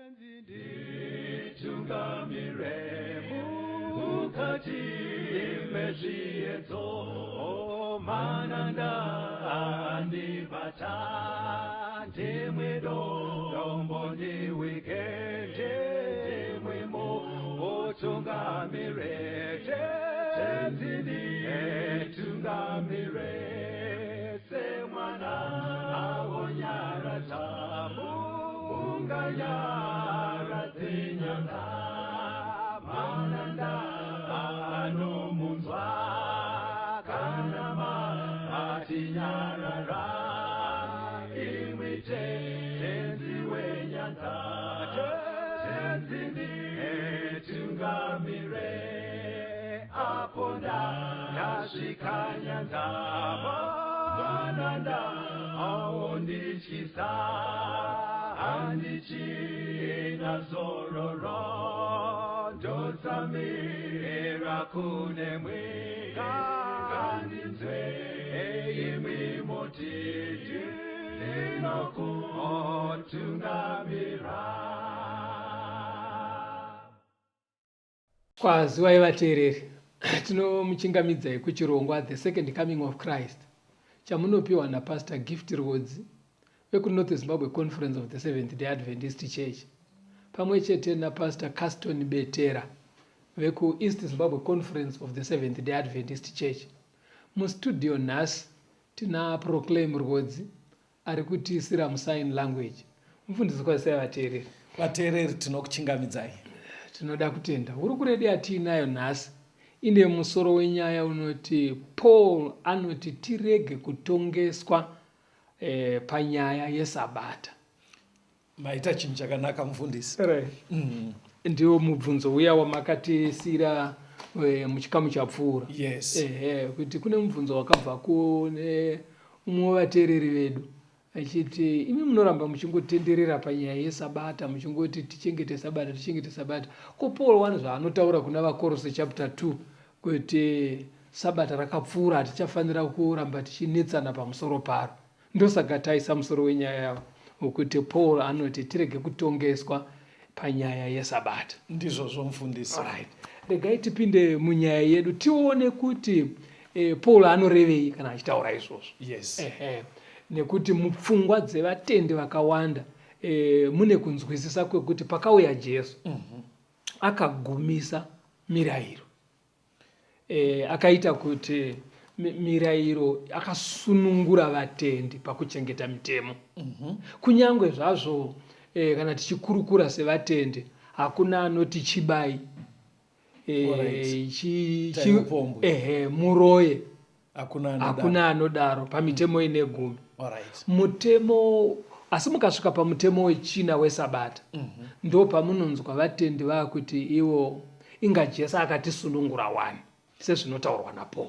Nditungamire mukati mezviedzo, mananda andibata, ndimwe dombo ndiwike, ndimwe mutungamire, Tenzi nditungamire, semwana awonyaradza munganyaradze nyanga, mananda anomunzwa kana matinyarara, imwi Tenzi wenyanza, Tenzi nditungamire, apo ndasvika nyanza, mananda aondityisa, handichina zororo, ndotsamira kunemwi, ngandinzwe imwi moti ndinokutungamira. Kwaziwai vateereri, tinomuchingamidzai kuchirongwa The Second Coming of Christ chamunopiwa naPastor Gift Rwodzi vekuNorth Zimbabwe Conference of the Seventh Day Adventist Church pamwe chete naPastor Caston Betera vekuEast Zimbabwe Conference of the Seventh Day Adventist Church. Mustudio nhasi tina Proclaim Rwodzi ari kutiisira musign language. Mufundisi kwazisai vateereri. Vateereri tinokuchingamidzai. Tinoda kutenda. Hurukuro yedu yatiinayo nhasi ine musoro wenyaya unoti Paul anoti tirege kutongeswa eh, panyaya yeSabata. Maita chinhu chakanaka mufundisi. Right. Ndiwo mubvunzo uya wamakatisira muchikamu chapfuura. Yes. Ehe, kuti kune mubvunzo wakabva kune umwe wevateereri vedu achiti imi munoramba muchingotenderera panyaya yesabata muchingoti tichengete sabata tichengete sabata ko Paul wani zvaanotaura kuna vaKorose chapter 2 kuti sabata rakapfuura hatichafanira kuramba tichinetsana pamusoro paro. Ndosaka taisa musoro wenyaya wekuti Paul anoti tirege kutongeswa panyaya yeSabata. Ndizvozvo mufundisi. Alright. Regai tipinde munyaya yedu tione kuti Paul anorevei kana achitaura izvozvo. Yes. Ehe. Nekuti mupfungwa dzevatendi vakawanda mune kunzwisisa kwekuti pakauya Jesu akagumisa mirayiro. Akaita kuti mirayiro akasunungura vatendi pakuchengeta mitemo. Kunyangwe zvazvo kana tichikurukura sevatendi hakuna anoti chibai, Alright. Muroye. Hakuna anodaro. Hakuna anodaro pamitemo ine gumi. Alright. Mutemo, asi mukasvika pamutemo wechina weSabata, ndo pamunonzwa vatendi vakuti ivo inga Jesu akatisunungura wani sezvinotaurwa naPaul.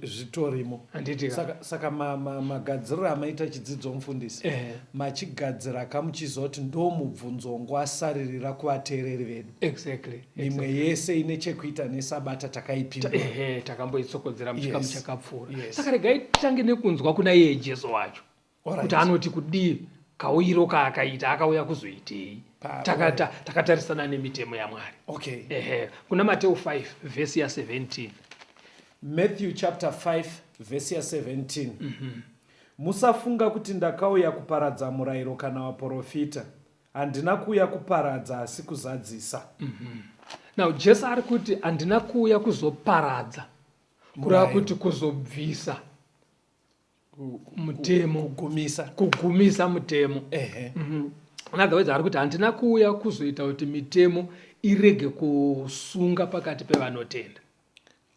Zvitorimo. Handiti ka? Saka magadziriro amaita chidzidzo mufundisi, machigadzira ka muchiziva kuti ndo mubvunzo wangu wasaririra kuvateereri vedu. Mimwe yese ine chekuita nesabata takaipindura. Ehe, takamboitsokodzera muchikamu chakapfuura. Yes. Saka regai titange nekunzwa kuna iye Jesu wacho. Kuti anoti kudii kauyiro kaakaita, akauya kuzoitei? Takatarisana nemitemo yaMwari. Okay. Ehe, kuna Mateo 5 vhesi ya 17. Matthew chapter 5 vhesi ya 17. Musafunga kuti ndakauya kuparadza murayiro kana vaprofita. Handina kuuya kuparadza asi kuzadzisa. Now Jesu ari kuti handina kuuya kuzoparadza, kureva Murayiro. kuti kuzobvisa mutemo, Kugumisa. Kugumisa mutemo. In other words, ari kuti handina kuuya kuzoita kuti mitemo irege kusunga pakati pevanotenda.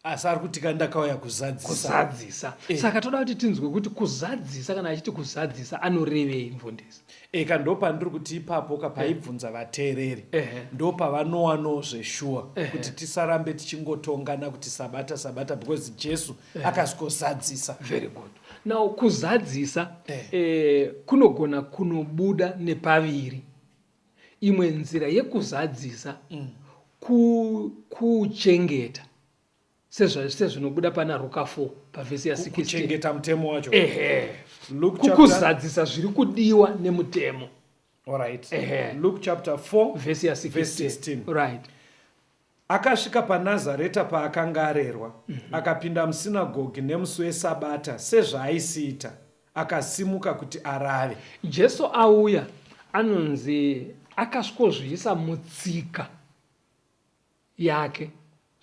Asi ari kuti ka ndakauya kuzadzisa. Kuzadzisa. Saka toda kuti tinzwe kuti kuzadzisa, kana achiti kuzadzisa anorevei mufundisi? Eka ndo pandiri kuti ipapo ka paibvunza vateereri, ndo pavanowanawo zveshuwa kuti tisarambe tichingotongana kuti sabata sabata, because Jesu akasvikozadzisa. Very good. Now kuzadzisa kunogona kunobuda nepaviri. Imwe nzira yekuzadzisa kuchengeta sezvinobuda pana Ruka 4 pavhesi ya 16. Kuchengeta mutemo wacho. Ehe. Luke chapter Kukuzadzisa zviri kudiwa nemutemo. Alright. Luke chapter 4 vhesi ya 16. Verse 16. Right. Akasvika paNazareta paakanga arerwa, akapinda musinagogi nemusi weSabata sezvaaisiita, akasimuka kuti arave. Jesu auya anonzi akasvikozviisa mutsika yake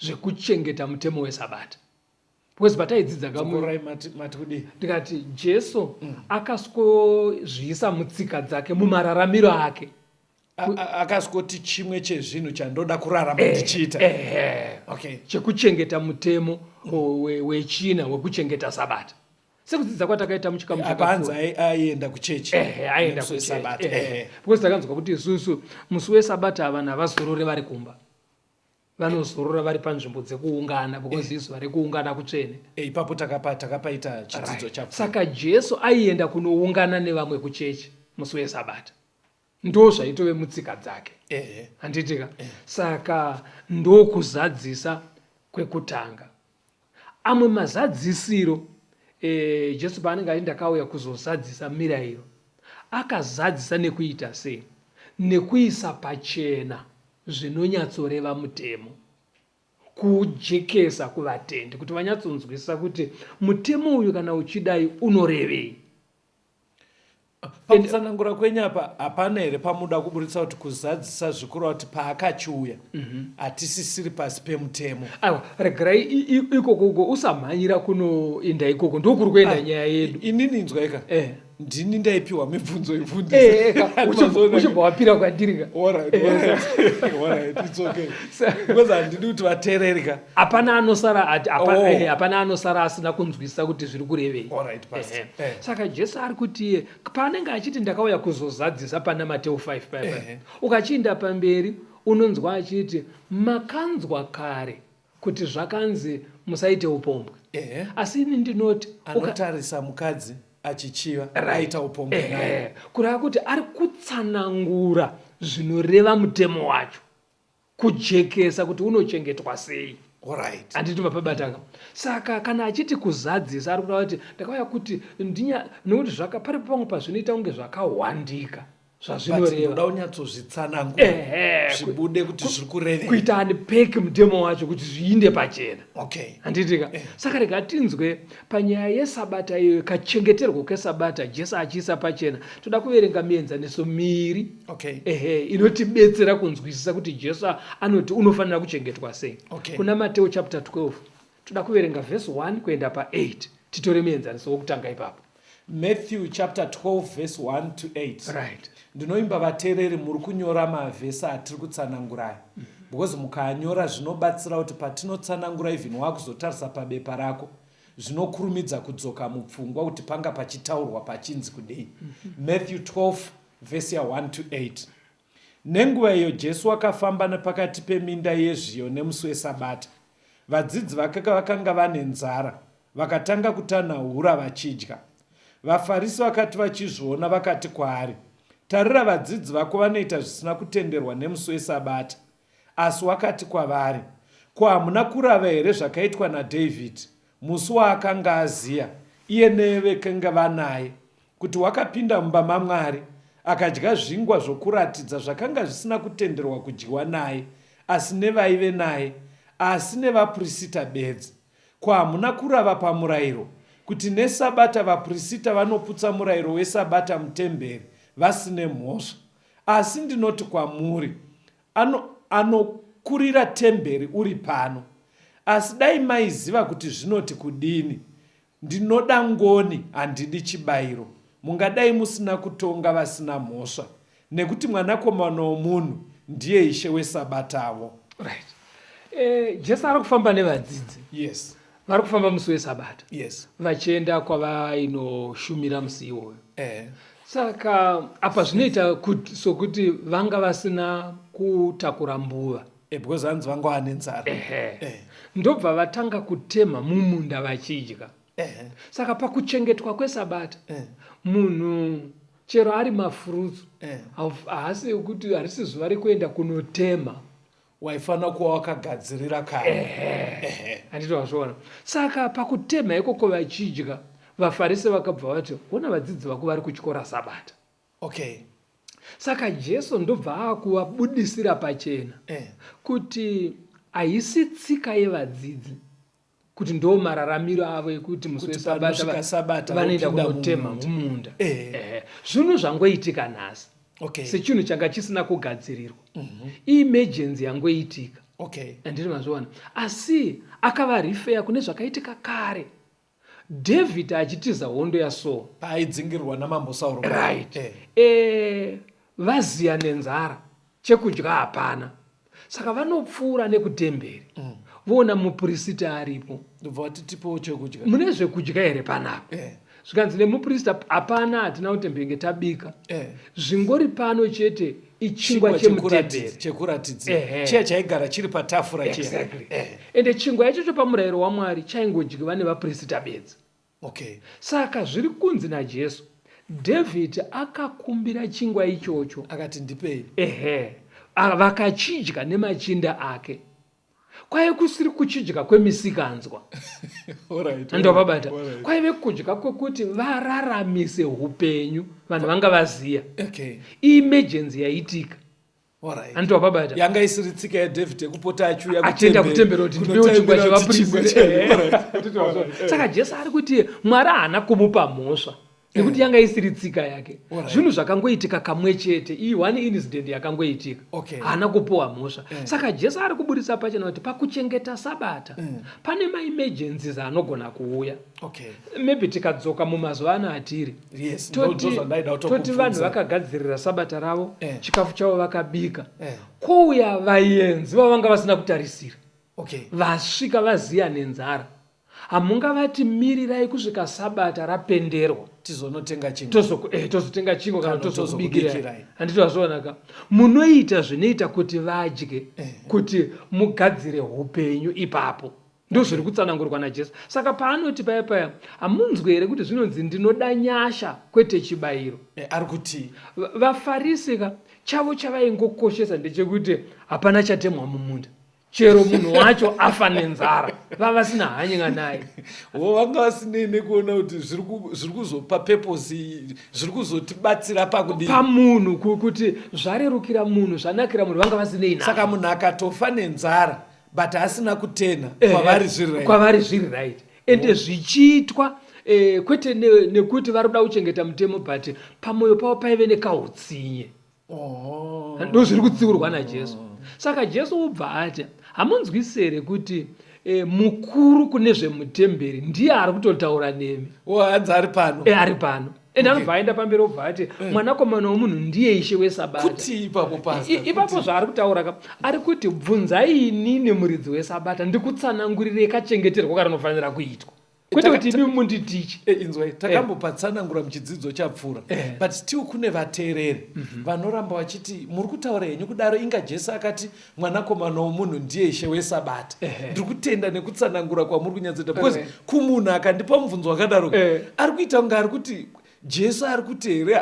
zvekuchengeta mutemo weSabata. Because pataidzidza kamwe Dzokorai mati, mati kudii? Ndikati Jesu akasvikozviisa mutsika dzake, mumararamiro ake. Akasvikoti chimwe chezvinhu chandoda kurarama ndichiita. Ehe. Okay. Chekuchengeta mutemo wechina wekuchengeta Sabata. Sekudzidza kwatakaita muchikamu Apa hanzi chakapfuura. Aienda kuchechi. Ehe, aienda Nemusi kuchechi. weSabata. Ehe. Ehe. Because takanzwa kuti isusu musi weSabata vanhu havazorore vari kumba. Vanozorora vari panzvimbo dzekuungana because izuva rekuungana kutsvene. Ipapo takapaita chidzidzo chapfuura. Saka Jesu aienda kunoungana nevamwe kuchechi musi weSabata. Ndo zvaitove mutsika dzake. Handitika? Saka ndokuzadzisa kwekutanga. Amwe mazadzisiro, Jesu paanenge achiti ndakauya kuzozadzisa mirayiro, akazadzisa nekuita sei? Nekuisa pachena zvinonyatsoreva mutemo, kuujekesa kuvatendi kuti vanyatsonzwisisa kuti mutemo uyu kana uchidai unorevei. Pakutsanangura kwenyu apa hapana here pamuda kuburitsa kuti kuzadzisa zvikureva kuti paakachiuya hatisisiri pasi pemutemo? Aiwa, regerai ikoko uko usamhanyira kunoenda ikoko, ndokuri kuenda nyaya yedu. Inini inzwaika, ndini ndaipiwa mibvunzo imfundisi. Uchibva wapira kwandiri ka. All right, all right. All right, it's okay. Because handidi kuti vateereri ka. Hapana anosara ati, Oh. hapana anosara asina kunzwisisa kuti zviri kurevei. All right, pastor. Saka Jesu ari kuti iye paanenge achiti ndakauya kuzozadzisa pana Mateo 5 paya paya. Ukachiinda pamberi unonzwa achiti makanzwa kare kuti zvakanzi musaite upombwe. Asi ini ndinoti anotarisa mukadzi achichiva, aita upombwe naye. Kureva kuti ari kutsanangura zvinoreva mutemo wacho, kujekesa kuti unochengetwa sei. Handiti mapabatanga. Saka kana achiti kuzadzisa, ari kureva kuti ndakauya kuti ndinya, nekuti pari pamwe pazvinoita kunge zvakahwandika zvazvinoreva. But ndoda kunyatsozvitsanangura zvibude kuti zviri kurevei. Kuita unpack mutemo wacho kuti zviinde pachena. Handitika? Saka rega tinzwe panyaya yeSabata iyoyo, kachengeterwo keSabata Jesu achiisa pachena. Toda kuverenga mienzaniso miiri. Inotibetsera kunzwisisa kuti Jesu anoti unofanira kuchengetwa sei. Kuna Mateo chapter 12 toda kuverenga verse 1 kuenda pa 8. Titore mienzaniso wokutanga ipapo. Matthew chapter 12 verse 1 to 8. Ndinoimba vateereri muri kunyora mavhesi atiri kutsananguraya. Because mukaanyora zvinobatsira kuti patinotsanangura even wakuzotarisa pabepa rako zvinokurumidza kudzoka mupfungwa kuti panga pachitaurwa pachinzi kudei. Matthew 12 verse ya 1 to 8. Nenguva iyo Jesu wakafamba nepakati peminda yezviyo nemusi weSabata. Vadzidzi vake vakanga vane nzara, vakatanga kutanha hura vachidya. VaFarisi vakati vachizviona vakati kwaari, Tarira, vadzidzi vako vanoita zvisina kutenderwa nemusi weSabata. Asi wakati kwavari, Ko hamuna kurava here zvakaitwa naDhavhidhi, musi waakanga aziya, iye nevekanga vanaye, kuti wakapinda mumba maMwari, akadya zvingwa zvokuratidza zvakanga zvisina kutenderwa kudyiwa naye, asi nevaive naye, asi nevapurisita bedzi? Ko hamuna kurava pamurayiro, kuti neSabata vapurisita vanoputsa murayiro weSabata mutemberi vasine mhosva? Asi ndinoti kwamuri, anokurira temberi uri pano. Asi dai maiziva kuti zvinoti kudini, Ndinoda ngoni, handidi chibayiro, mungadai musina kutonga vasina mhosva, nekuti Mwanakomana womunhu ndiye Ishe weSabatavo. Right. Jesu ari kufamba nevadzidzi. Vari kufamba musi weSabata. Vachienda kwavainoshumira musi iwoyo. Saka apa zvinoita sokuti vanga vasina kutakura mbuva. Because hanzi vanga vane nzara. Ndobva vatanga kutema mumunda vachidya. Saka pakuchengetwa kweSabata, munhu chero ari mafurutsu, haasi kuti harisi zuva rekuenda kunotema. Waifanira kuva wakagadzirira kare. Handiti wazviona? Saka pakutema ikoko vachidya, vaFarise vakabva vati, hona vadzidzi vako vari kutyora Sabata. Saka Jesu ndobva akuvabudisira pachena kuti haisi tsika yevadzidzi kuti ndo mararamiro avo ekuti musi wesabata vanoenda kunotema mumunda. Zvinhu zvangoitika nhasi sechinhu changa chisina kugadzirirwa. Iemergency yangoitika. Handiti mazviona? Asi akavarifeya kune zvakaitika kare. David achitiza hondo yaSaul. Paaidzingirirwa namambo Sauro. Right. Eh. Vaziya nenzara, chekudya hapana. Saka vanopfuura nekutemberi. Voona mupurisita aripo. Ndobva vati tipewo chekudya. Mune zvekudya here panapa? Zvikanzi nemuprista hapana, hatina kutembenge tabika. Zvingori pano chete ichingwa chemutemberi. Chekuratidzira. Chiya chaigara chiri patafura chiya. Exactly. Ende chingwa ichocho pamurayiro waMwari chaingodyiwa nevaprista bedzi. Saka zviri kunzi naJesu, David akakumbira chingwa ichocho. Akati ndipei. Ehe. Vakachidya nemachinda ake. Kwaive kusiri kuchidya kwemisikanzwa. Ndovabata. Kwaive kudya kwekuti vararamise upenyu vanhu vanga vaziya. Emergency yaitika. Andovabata. Yanga isiri tsika yaDavid yekupota achiuya achienda kutemberi kuti ndipewo chingwa chevaprista. Saka Jesu ari kuti Mwari haana kumupa mhosva nekuti yanga isiri tsika yake. Zvinhu zvakangoitika kamwe chete, iyi one incident yakangoitika. Haana kupuwa mhosva. Saka Jesu ari kuburitsa pachena kuti pakuchengeta Sabata pane maemergencies anogona kuuya. Maybe tikadzoka mumazuva ano atiri, toti vanhu vakagadzirira Sabata ravo, chikafu chavo vakabika, kouya vaenzi vavanga vasina kutarisira, vasvika vaziya nenzara. Hamungavati mirirai kusvika Sabata rapenderwa tizonotenga chingwa, tozotenga chingwa kana tozokubikirai. Handiti vazviona ka? Munoita zvinoita kuti vadye, kuti mugadzire upenyu ipapo. Ndozviri kutsanangurwa naJesu. Saka paanoti paya paya, hamunzwi here kuti zvinonzi ndinoda nyasha kwete chibayiro? Ari kuti VaFarisi ka chavo chavaingokoshesa ndechekuti hapana chatemwa mumunda. Chero munhu wacho afa nenzara, vava vasina hanya naye. Vo vanga vasinei nekuona kuti zviri kuzopa purpose, zviri kuzotibatsira pakudii pamunhu, kuti zvarerukira munhu, zvanakira munhu, vanga vasinei nazvo. Saka munhu akatofa nenzara but asina kutena, kwavari zviri right. Kwavari zviri right. Ende zvichiitwa kwete nekuti vari kuda kuchengeta mutemo, but pamwoyo pavo paive nekautsinye. Ndo zviri kutsiurwa naJesu. Saka Jesu ubva ati, hamunzwisisi here kuti mukuru kune zvemutemberi ndiye ari kutotaura nemi? Hanzi ari pano. Ari pano. Ende anobva aenda pamberi obva ati, Mwanakomana womunhu ndiye ishe weSabata. Kuti ipapo pastor, Ipapo zvaari kutaura ka, ari kuti bvunzai inini muridzi weSabata ndikutsanangurirei kachengeterwo karinofanira kuitwa. Kwete kuti imi munditiche. Inzwai, takambopatsanangura muchidzidzo chapfuura, but still kune vateereri vanoramba vachiti muri kutaura henyu kudaro, inga Jesu akati mwanakomana womunhu ndiye ishe weSabata. Ndiri kutenda nekutsanangura kwamuri kunyatsoita, because kumunhu akandipa mubvunzo wakadaro, ari kuita kunge ari kuti Jesu ari kuti here,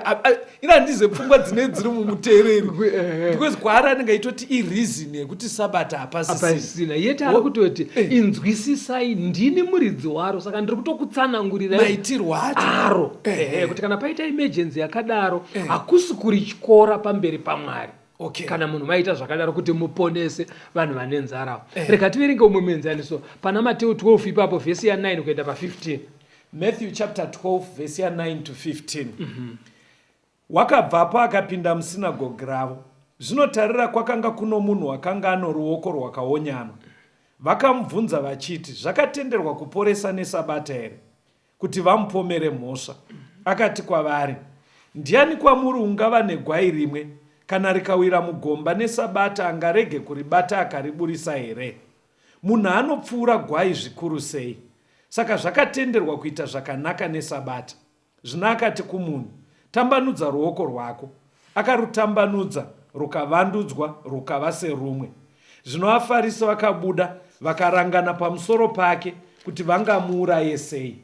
ina handize pfungwa dzine dziri mumuteereri, because kwaari anenge aitoti ireason yekuti Sabata hapasisina. Yete ari kutoti inzwisisai, ndini muridzi waro, saka ndiri kutokutsanangurira maitirwo acho aro. Kuti kana paita emergency yakadaro, hakusi kurityora pamberi paMwari. Kana munhu maita zvakadaro kuti muponese vanhu vane nzara. Rega tiverenge umwe muenzaniso pana Mateo 12 ipapo vhesi ya 9 kuenda pa 15. Matthew chapter 12 vhesi ya 9 to 15. Wakabvapo akapinda musinagogi ravo. Zvino tarira, kwakanga kuno munhu wakanga ano ruoko rwakaonyana. Vakamubvunza vachiti, Zvakatenderwa kuporesa neSabata here? Kuti vamupomere mhosva. Akati kwavari, Ndiani kwamuri ungava negwai rimwe, kana rikawira mugomba neSabata, angarege kuribata akariburisa here? Munhu anopfuura gwai zvikuru sei! Saka zvakatenderwa kuita zvakanaka neSabata. Zvino akati kumunhu, Tambanudza ruoko rwako. Akarutambanudza, rukavandudzwa, rukava serumwe. Zvino vaFarisi vakabuda, vakarangana pamusoro pake, kuti vangamuuraye sei.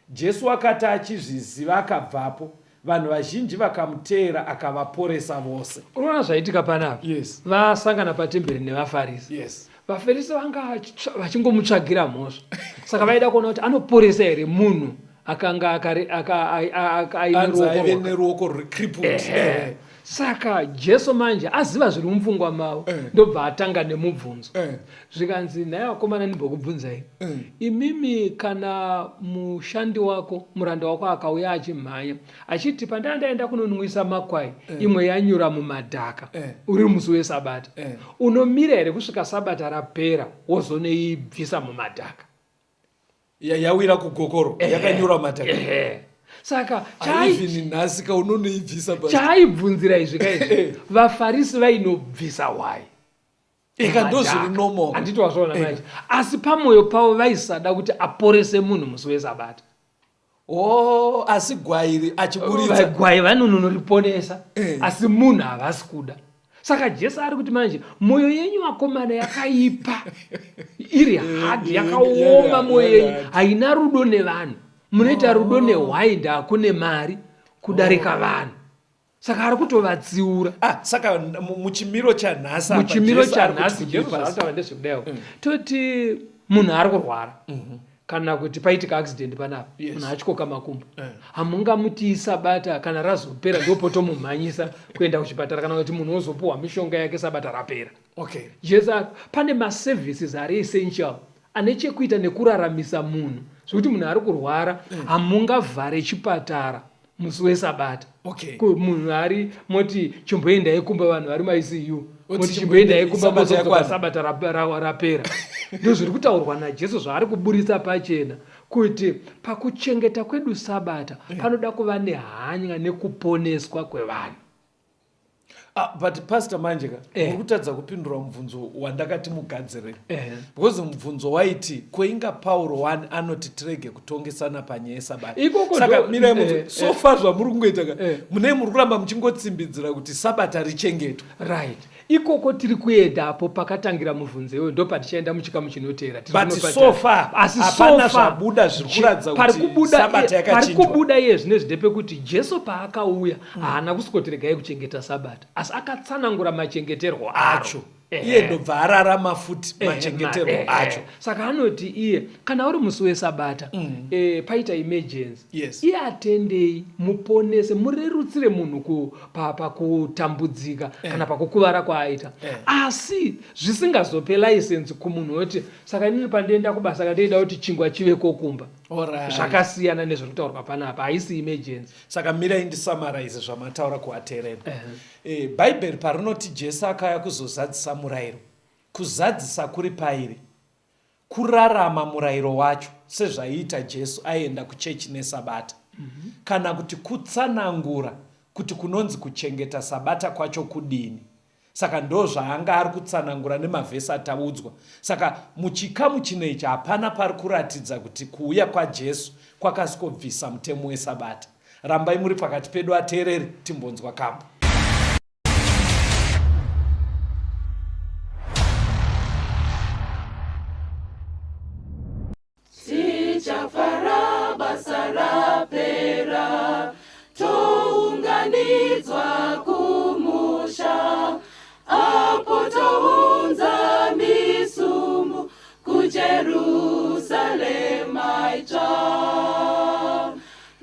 Jesu wakati achizviziva akabvapo, vanhu vazhinji vakamuteera, akavaporesa vose. Unoona zvaitika panapa? Vasangana patemberi nevaFarisi. VaFarisi vanga vachingomutsvagira mhosva. Saka vaida kuona kuti anoporesa here munhu akanga aine ruoko ruri crippled. Saka Jesu manje aziva zviri mupfungwa mavo eh. ndobva atanga nemubvunzo eh. Zvikanzi nhai vakomana ndimbokubvunzai eh. Imimi kana mushandi wako muranda wako akauya achimhanya achiti pandanga ndaenda kunonwisa makwai eh. Imwe yanyura mumadhaka eh. Uri musi wesabata eh. Unomira here kusvika sabata rapera wozonoibvisa mumadhaka? Yawira kugokoro yakanyura madhaka. Saka even nhasi ka unonoibvisa. Chaaibvunzira izvi kaizvi, vaFarisi vainobvisa hwai. Eka ndozviri normal. Handiti wazvaona manje? Asi pamwoyo pavo vaisada kuti aporese munhu musi wesabata. Oh, asi gwai achiburitsa gwai vanononoriponesa eh. Asi munhu havasi kuda. Saka Jesu ari kuti manje mwoyo yenyu vakomana yakaipa, iri hard, yakaoma mwoyo yenyu, haina rudo nevanhu. Munoita rudo nehwai ndakune mari kudarika vanhu. Saka ari kutovatsiura. Ah, saka muchimiro chanhasi, muchimiro chanhasi Jesu zvaataura ndezvekudaiwo. Toti munhu ari kurwara kana kuti paitika accident panapa, munhu atyoka makumbo, hamungamuti sabata kana razopera ndopotomumhanyisa kuenda kuchipatara, kana kuti munhu ozopuhwa mishonga yake sabata rapera. Okay. Jesu pane maservices ari essential ane chekuita nekuraramisa munhu, zvekuti munhu ari kurwara hamungavhare chipatara musi wesabata. Okay. Munhu ari moti chimboendai kumba, vanhu vari maICU moti chimboendai kumba mozodzoka sabata rapera. Ndozviri kutaurwa naJesu zvaari kuburitsa pachena kuti pakuchengeta kwedu sabata panoda kuva nehanya nekuponeswa kwevanhu. Ah, but pastor manje ka muri kutadza kupindura mubvunzo wandakati mugadzirire because mubvunzo waiti koinga Pauro 1 anoti tirege kutongesana panyaya yesabata. Saka mirai mubvunzo so far zvamuri kungoita ka mune muri kuramba muchingotsimbidzira kuti sabata richengetwe. Right, ikoko tiri kuendapo pakatangira mubvunzo iwoyo ndopatichaenda muchikamu chinoteera. But so far asi hapana zvabuda zviri kuratidza kuti sabata yakachinjwa. Pari kubuda iye zvinezvi ndepekuti Jesu paakauya haana kusvikoti regai kuchengeta sabata, asi akatsanangura machengeterwo acho. Iye ndobva ararama futi machengeterwo acho. Saka anoti iye kana uri musi wesabata paita emergency, iye atendei muponese murerutsire munhu pakutambudzika kana pakukuvara kwaaita, asi zvisingazope license kumunhu woti saka inini pandienda kubasa kandienda kuti chingwa chiveko kumba. Zvakasiyana nezviri kutaurwa panapa, haisi emergency. Saka mirai ndisamaraize zvamataura kuvateereri. Bhaibheri parinoti Jesu akauya kuzozadzisa murayiro, kuzadzisa kuri pairi kurarama murayiro wacho sezvaiita Jesu aienda kuchechi nesabata, kana kuti kutsanangura kuti kunonzi kuchengeta sabata kwacho kudini. Saka ndozvaanga ari kutsanangura nemavhesi ataudzwa. Saka muchikamu chino ichi hapana pari kuratidza kuti kuuya kwaJesu kwakasikobvisa mutemo wesabata. Rambai muri pakati pedu ateereri, timbonzwa kambo. Tichafara basa rapera, tounganidzwa kumusha, apo tounza misumu kuJerusarema itsva.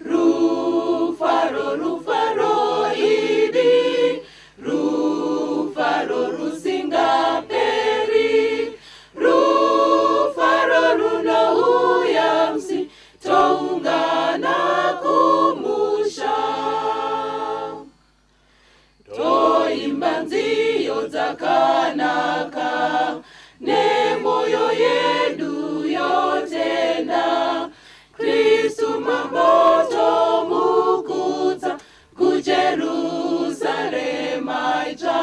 Rufaro, rufaro idi, rufaro rusingaperi, rufaro runouya musi toungana kumusha. Toimba nziyo dzakanaka nemwoyo yedu yotenda, Kristu Mambo tomukudza kuJerusarema itsva.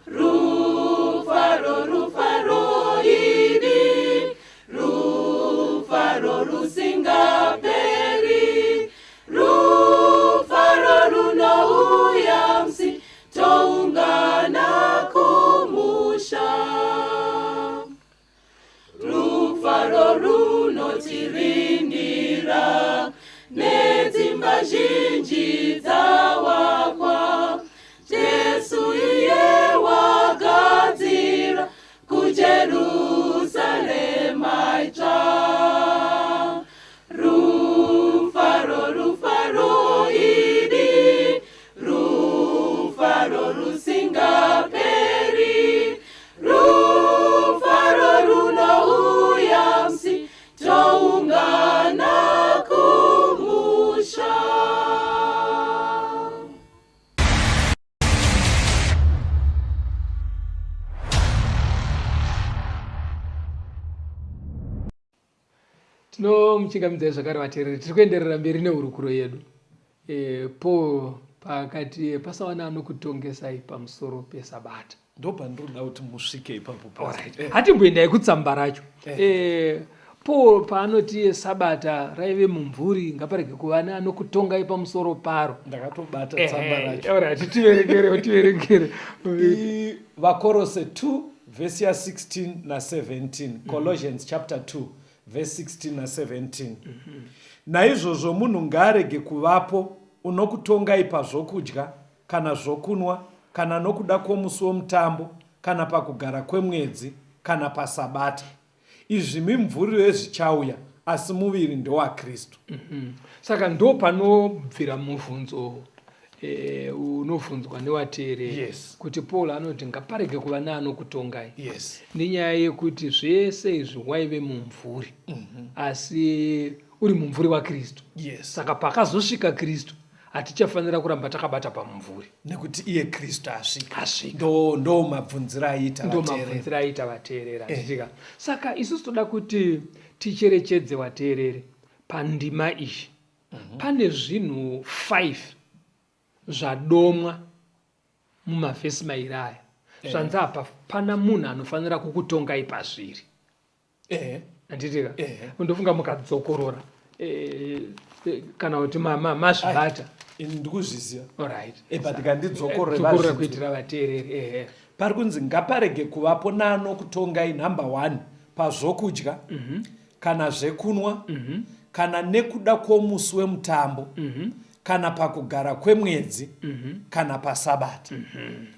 Rufaro, rufaro idi, rufaro rusingaperi, rufaro runouya musi toungana. Tinomuchingamidzai zvakare vateereri, tiri kuenderera mberi nehurukuro yedu. E, Paul paakati pasawana anokutongesai pamusoro pesabata. Ndopandinoda kuti musvike ipapo. Alright. Eh. Hatimboendai kutsamba racho. Eh. Eh, Paul paanoti sabata raive mumvuri ngaparege kuva neanokutongai pamusoro paro. Ndakatobata tsamba racho. Alright, tiverengere, tiverengere. Vakorose 2 vhesi ya 16 na 17. Colossians chapter 2 vhesi 16 na 17. Naizvozvo munhu ngaarege kuvapo unokutongai pazvokudya kana zvokunwa, kana nokuda kwomusi womutambo, kana pakugara kwemwedzi, kana pasabata. Izvi mimvuriro yezvichauya, asi muviri ndowaKristu. Saka ndopanobvira mubvunzo unobvunzwa newateereri kuti Paul anoti ngaparege kuva neanokutongai nenyaya yekuti zvese izvi waive mumvuri asi uri mumvuri waKristu. Saka pakazosvika Kristu hatichafanira kuramba takabata pamumvuri nekuti iye Kristu asvika. Asvika. Ndo mabvunziro aiita ndo mabvunziro aiita vateereri handitika. Saka isusu toda kuti ticherechedze vateereri pandima iyi. Pane zvinhu 5 zvadomwa mumavhesi mairi aya. Zvanzi apa pana munhu anofanira kukutongai pazviri. Handitika? Ndofunga mukadzokorora kana kuti mazvibata. Ini ndikuzviziva. Alright. But kandidzokorore kuitira vateereri. Ehe. Pari kunzi ngaparege kuvapo naanokutongai number 1 pazvokudya kana zvekunwa kana nekuda kwomusi wemutambo kana pakugara kwemwedzi kana pasabata.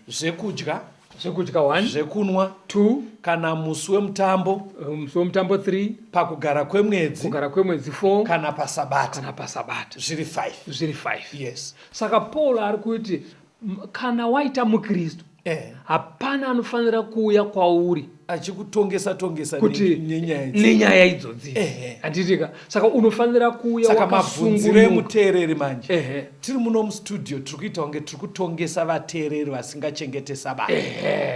Zvekudya, Zvekudya 1, zvekunwa 2, kana musi wemutambo, musi wemutambo 3, pakugara kwemwedzi, kugara kwemwedzi 4, kana pasabata. Kana pasabata. Zviri 5. Zviri 5. Yes. Saka Paul ari kuti kana waita muKristu hapana anofanira kuuya kwauri achikutongesa tongesa kuti nenyaya idzodzi. Handitika? Saka unofanira kuuya Saka mabvunziro emuteereri manje. Tiri muno mustudio tiri kuita kunge tiri kutongesa vateereri vasingachengete sabata.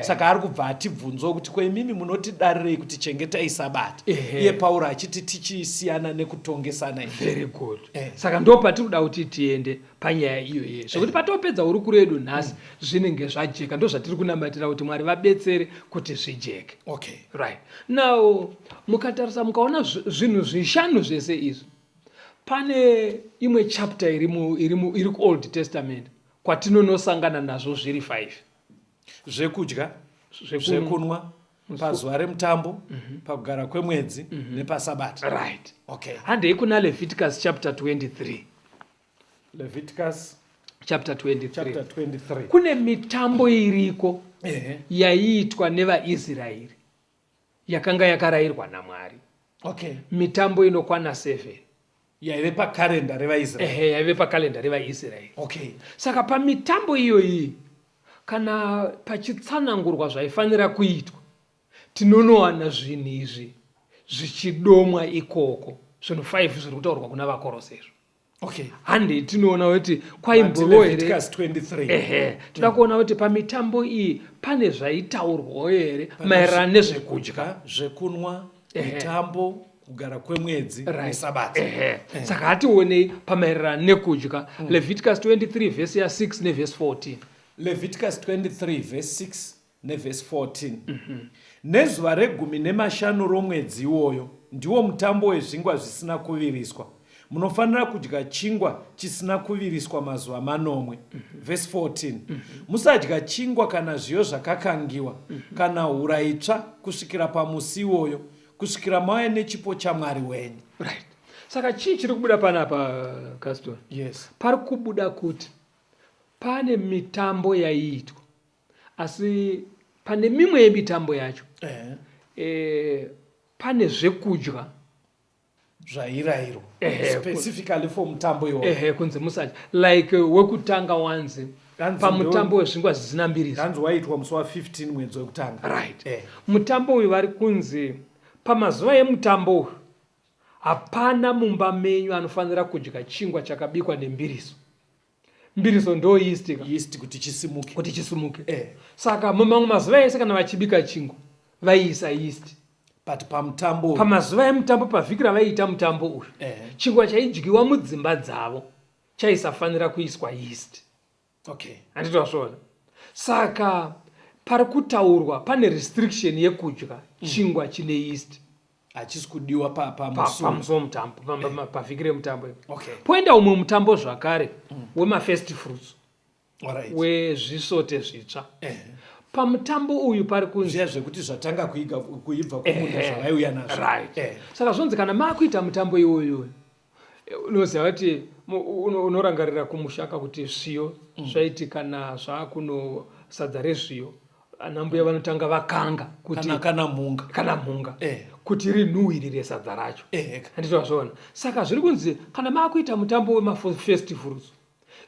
Saka ari kubva atibvunzawo kuti ko imimi munotidarirei kuti chengetai sabata? Iye Pauro achiti tichisiyana nekutongesana izvi. Very good. Saka ndo patiri kuda kuti tiende panyaya iyoyo zvekuti patopedza hurukuro yedu nhasi zvinenge zvajeka. Ndo zvatiri kunamatira kuti Mwari vabetsere kuti zvijeke. Right. Now mukatarisa mukaona zvinhu zvishanu zvese izvi, pane imwe chapter iri kuOld Testament kwatinonosangana nazvo zviri 5. Zvekudya, zvekunwa, pazuva remutambo, pakugara kwemwedzi nepasabata. Right. Handei kuna Leviticus chapter 23. Leviticus chapter 23. Chapter 23. Kune mitambo iriko yaiitwa nevaIsraeri yakanga yakarayirwa naMwari. Mitambo inokwana 7. Yaive pakalenda revaIsraeri. Ehe, yaive pakalenda revaIsraeri. Saka pamitambo iyoyi kana pachitsanangurwa zvaifanira kuitwa, tinonowana zvinhu izvi zvichidomwa ikoko. Zvinhu 5 zviri kutaurwa kuna vaKorose izvo. Handei tinoona kuti kwaimbova here. Leviticus 23. Ehe, toda kuona kuti pamitambo iyi pane zvaitaurwawo here maererano nezvekudya, zvekunwa, mitambo, kugara kwemwedzi nesabata. Saka hationei pamaererano nekudya. Leviticus 23 verse ya 6 neverse 14. Leviticus 23 verse 6 neverse 14. Nezuva regumi nemashanu romwedzi iwoyo ndiwo mutambo wezvingwa zvisina kuviriswa. Munofanira kudya chingwa chisina kuviriswa mazuva manomwe. Verse 14. Musadya chingwa kana zviyo zvakakangiwa kana hura itsva kusvikira pamusi iwoyo, kusvikira mauya nechipo chaMwari wenyu. Right. Saka chii chiri kubuda panapa, Caston? Yes. Pari kubuda kuti pane mitambo yaiitwa, asi pane mimwe yemitambo yacho pane zvekudya zvairayirwa specifically for mutambo iwoyo. Ehe, kunzi musadya like wekutanga wanzi pamutambo wezvingwa zvisina mbiriso. Hanzi waiitwa musi wa 15 mwedzi wekutanga. Right. Mutambo uyu vari kunzi pamazuva emutambo uyu hapana mumba menyu anofanira kudya chingwa chakabikwa nembiriso. Mbiriso ndo yeast ka. Yeast kuti chisimuke. Kuti chisimuke. Saka mumamwe mazuva ese kana vachibika chingwa vaiisa yeast. But pamutambo uyu. Pamazuva emutambo, pavhiki ravaiita mutambo uyu, chingwa chaidyiwa mudzimba dzavo chaisafanira kuiswa yeast. Handiti wazviona? Saka pari kutaurwa pane restriction yekudya chingwa chine yeast. Hachisi kudiwa pamusi wemutambo, pavhiki remutambo. Poenda umwe mutambo zvakare wemafirst fruits, wezvisote zvitsva. Pamutambo uyu pari kunzi zviya zvekuti zvatanga kuibva kumunda zvavaiuya nazvo. Saka zvonzi kana maakuita mutambo iwoyo, unoziva kuti unorangarira kumushaka kuti zviyo zvaiti kana zvakuno sadza rezviyo, ana mbuya vanotanga vakanga kuti kana mhunga. Kana mhunga kuti rinhuhwirire sadza racho. Handiti wazviona? Saka zviri kunzi kana maakuita mutambo wemafestivals,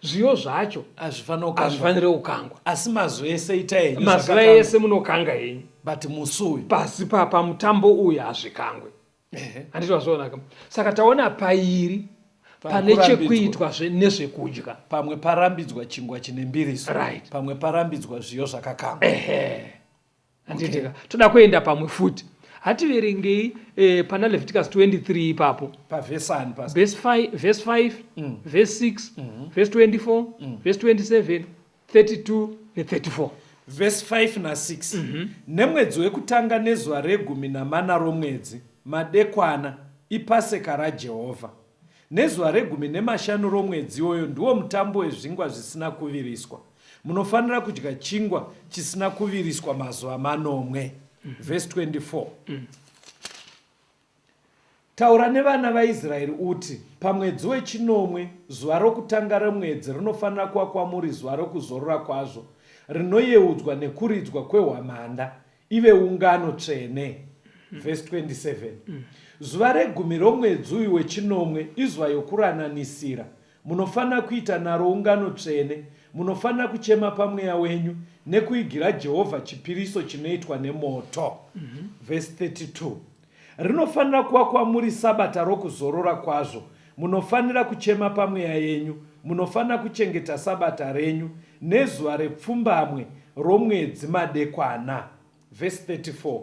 zviyo zvacho hazvifaniri kukangwa. Asi mazuva ese itai henyu. Mazuva ese munokanga henyu. But musi uyu. Pasi pamutambo uyu hazvikangwe. Handiti wazviona? Saka taona pairi pane chekuitwa nezvekudya. Pamwe parambidzwa chingwa chine mbiriso. Pamwe parambidzwa zviyo zvakakangwa. Handitika. Toda kuenda pamwe futi. Hativerengei pana Leviticus 23 ipapo. Pavhesani? Verse 5, verse 5, verse 6, verse 24, verse 27, 32 ne34. Vhesi 5 na6: Nemwedzi wekutanga, nezuva regumi namana romwedzi, madekwana, ipaseka raJehovha. Nezuva regumi nemashanu romwedzi iwoyo ndiwo mutambo wezvingwa zvisina kuviriswa. Munofanira kudya chingwa chisina kuviriswa mazuva manomwe. Vhesi 24: Taura nevana vaIsraeri uti, Pamwedzi wechinomwe, zuva rokutanga remwedzi rinofanira kuva kwamuri zuva rokuzorora kwazvo, rinoyeudzwa nekuridzwa kwehwamanda, ive ungano tsvene. Vhesi 27: Zuva regumi romwedzi uyu wechinomwe izuva yokurananisira. Munofanira kuita naro ungano tsvene. Munofanira kuchema pamweya wenyu nekuigira Jehovha chipiriso chinoitwa nemoto. Vhesi 32: Rinofanira kuva kwamuri sabata rokuzorora kwazvo. Munofanira kuchema pamweya yenyu. Munofanira kuchengeta sabata renyu nezuva repfumbamwe romwedzi madekwana. Vhesi 34: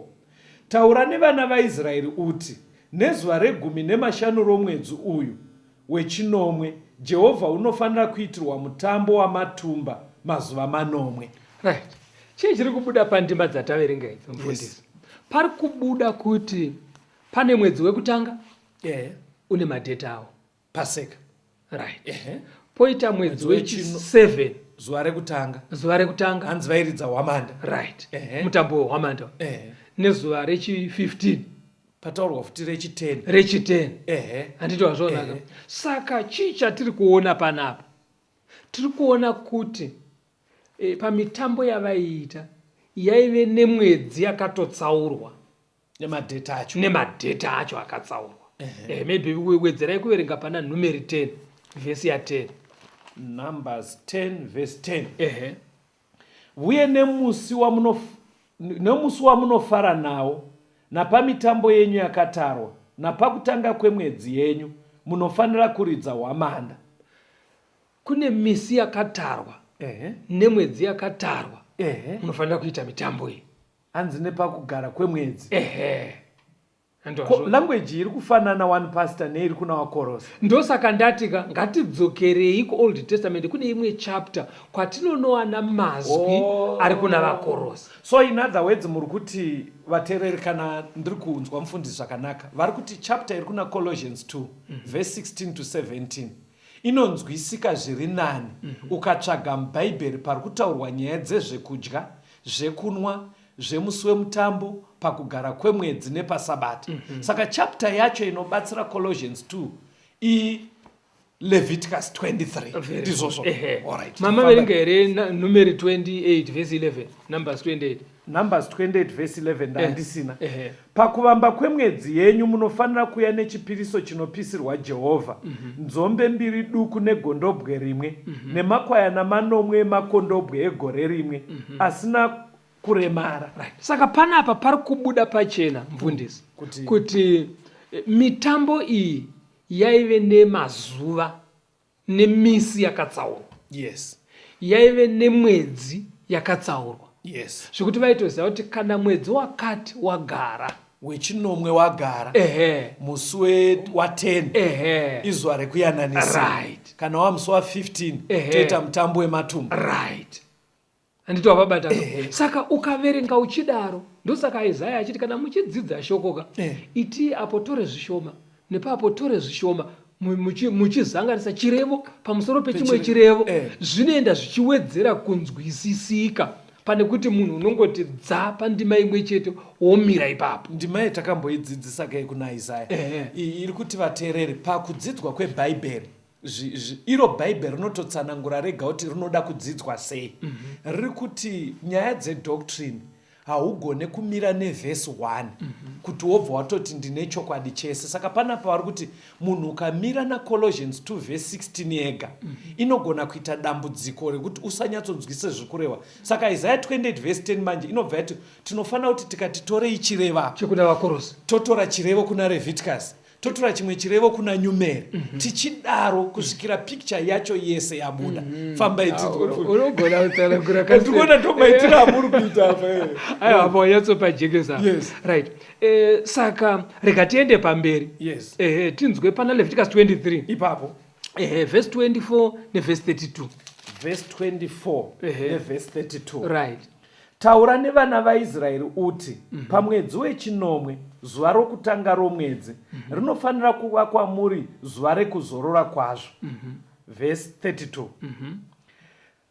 Taura nevana vaIsraeri uti, Nezuva regumi nemashanu romwedzi uyu wechinomwe, Jehovha unofanira kuitirwa mutambo wamatumba mazuva manomwe. Right, chii chiri kubuda pandima dzataverenga idzi, mufundisi? Pari kubuda kuti pane mwedzi wekutanga une madheti awo. Paseka. Right. Poita mwedzi wechi7. Zuva rekutanga. Zuva rekutanga. Hanzi vairidza hwamanda. Right, mutambo wehwamanda. Nezuva rechi15. Pataurwa futi rechi10. Rechi10. Handiti wazvionaka? Saka chii chatiri kuona panapa? Tiri kuona kuti pamitambo yavaiita yaive nemwedzi yakatotsaurwa. Nemadheti acho. Nemadheti acho akatsaurwa. Maybe wedzerai kuverenga pana Numeri 10, vhesi ya10. Numbers 10 verse 10. Uye nemusi wamunofara nawo, napamitambo yenyu yakatarwa, napakutanga kwemwedzi yenyu, munofanira kuridza hwamanda. Kune misi yakatarwa nemwedzi yakatarwa, munofanira kuita mitambo iyi. Hanzi nepakugara kwemwedzi. Ehe. Language iri kufanana one, pastor, neiri kuna Vakorose. Ndosaka ndatika ngatidzokerei kuOld Testament, kune imwe chapter kwatinonowana mazwi ari kuna Vakorose. So in other words, muri kuti vateereri, kana ndiri kunzwa mufundisi zvakanaka, vari kuti chapter iri kuna Colossians 2 verse 16 to 17 inonzwisika zviri nani ukatsvaga mubhaibheri pari kutaurwa nyaya dzezvekudya, zvekunwa, zvemusi wemutambo, pakugara kwemwedzi nepasabata. Saka chapter yacho inobatsira Colossians 2 i Leviticus 23, ndizvozvo? Alright. Mama verenga here Numeri 28 verse 11, Numbers 28? Numbers 28 verse 11, ndandisina. Pakuvamba kwemwedzi yenyu munofanira kuuya nechipiriso chinopisirwa Jehovha, nzombe mbiri duku negondobwe rimwe, nemakwayana manomwe emakondobwe egore rimwe asina kuremara. Right. Saka panapa pari kubuda pachena, mufundisi, kuti mitambo iyi yaive nemazuva nemisi yakatsaurwa. Yaive nemwedzi yakatsaurwa. Zvekuti vaitoziva kuti kana mwedzi wakati wagara, Wechinomwe wagara. Ehe. Musi wa10 Ehe. izuva rekuyananisira. Right. Kana wa musi wa15 Ehe. toita mutambo wematumbu. Right. Handiti wapabata? Saka ukaverenga uchidaro, ndosaka Isaya achiti kana muchidzidza shoko ka, iti apo tore zvishoma nepapo tore zvishoma, muchizanganisa chirevo pamusoro pechimwe chirevo, zvinoenda zvichiwedzera kunzwisisika pane kuti munhu unongoti dza pandima imwe chete womira ipapo. Ndima yatakamboidzidzisa kai kuna Isaya iyi iri kuti vateereri pakudzidzwa kwebhaibheri, iro bhaibheri rinototsanangura rega kuti rinoda kudzidzwa sei. Riri kuti nyaya dzedoctrine haugone kumira nevhesi 1 kuti wobva watoti ndine chokwadi chese. Saka panapa vari kuti munhu ukamira naColossians 2 vhesi 16 yega, inogona kuita dambudziko rekuti usanyatsonzwise zviri kurehwa. Saka Isaya 28 vhesi 10 manje inobva yati tinofanira kuti tikati torei chirevo apa chekuna vaKorosi, totora chirevo kuna Leviticus, totora chimwe chirevo kuna Numeri, tichidaro kusvikira picture yacho yese yabuda. Fambai. Unogona kutsanangura. Ndikuona ndomaitiro amuri kuita apa. Aiwa, apa wanyatsopajekesa. Yes. Right. Saka rega tiende pamberi. Tinzwe pana Leviticus 23. Ipapo. Verse 24 nevhesi 32. Verse 24 nevhesi 32. Right. Taura nevana vaIsraeri uti, Pamwedzi wechinomwe, zuva rokutanga romwedzi, rinofanira kuva kwamuri zuva rekuzorora kwazvo. Vhesi 32.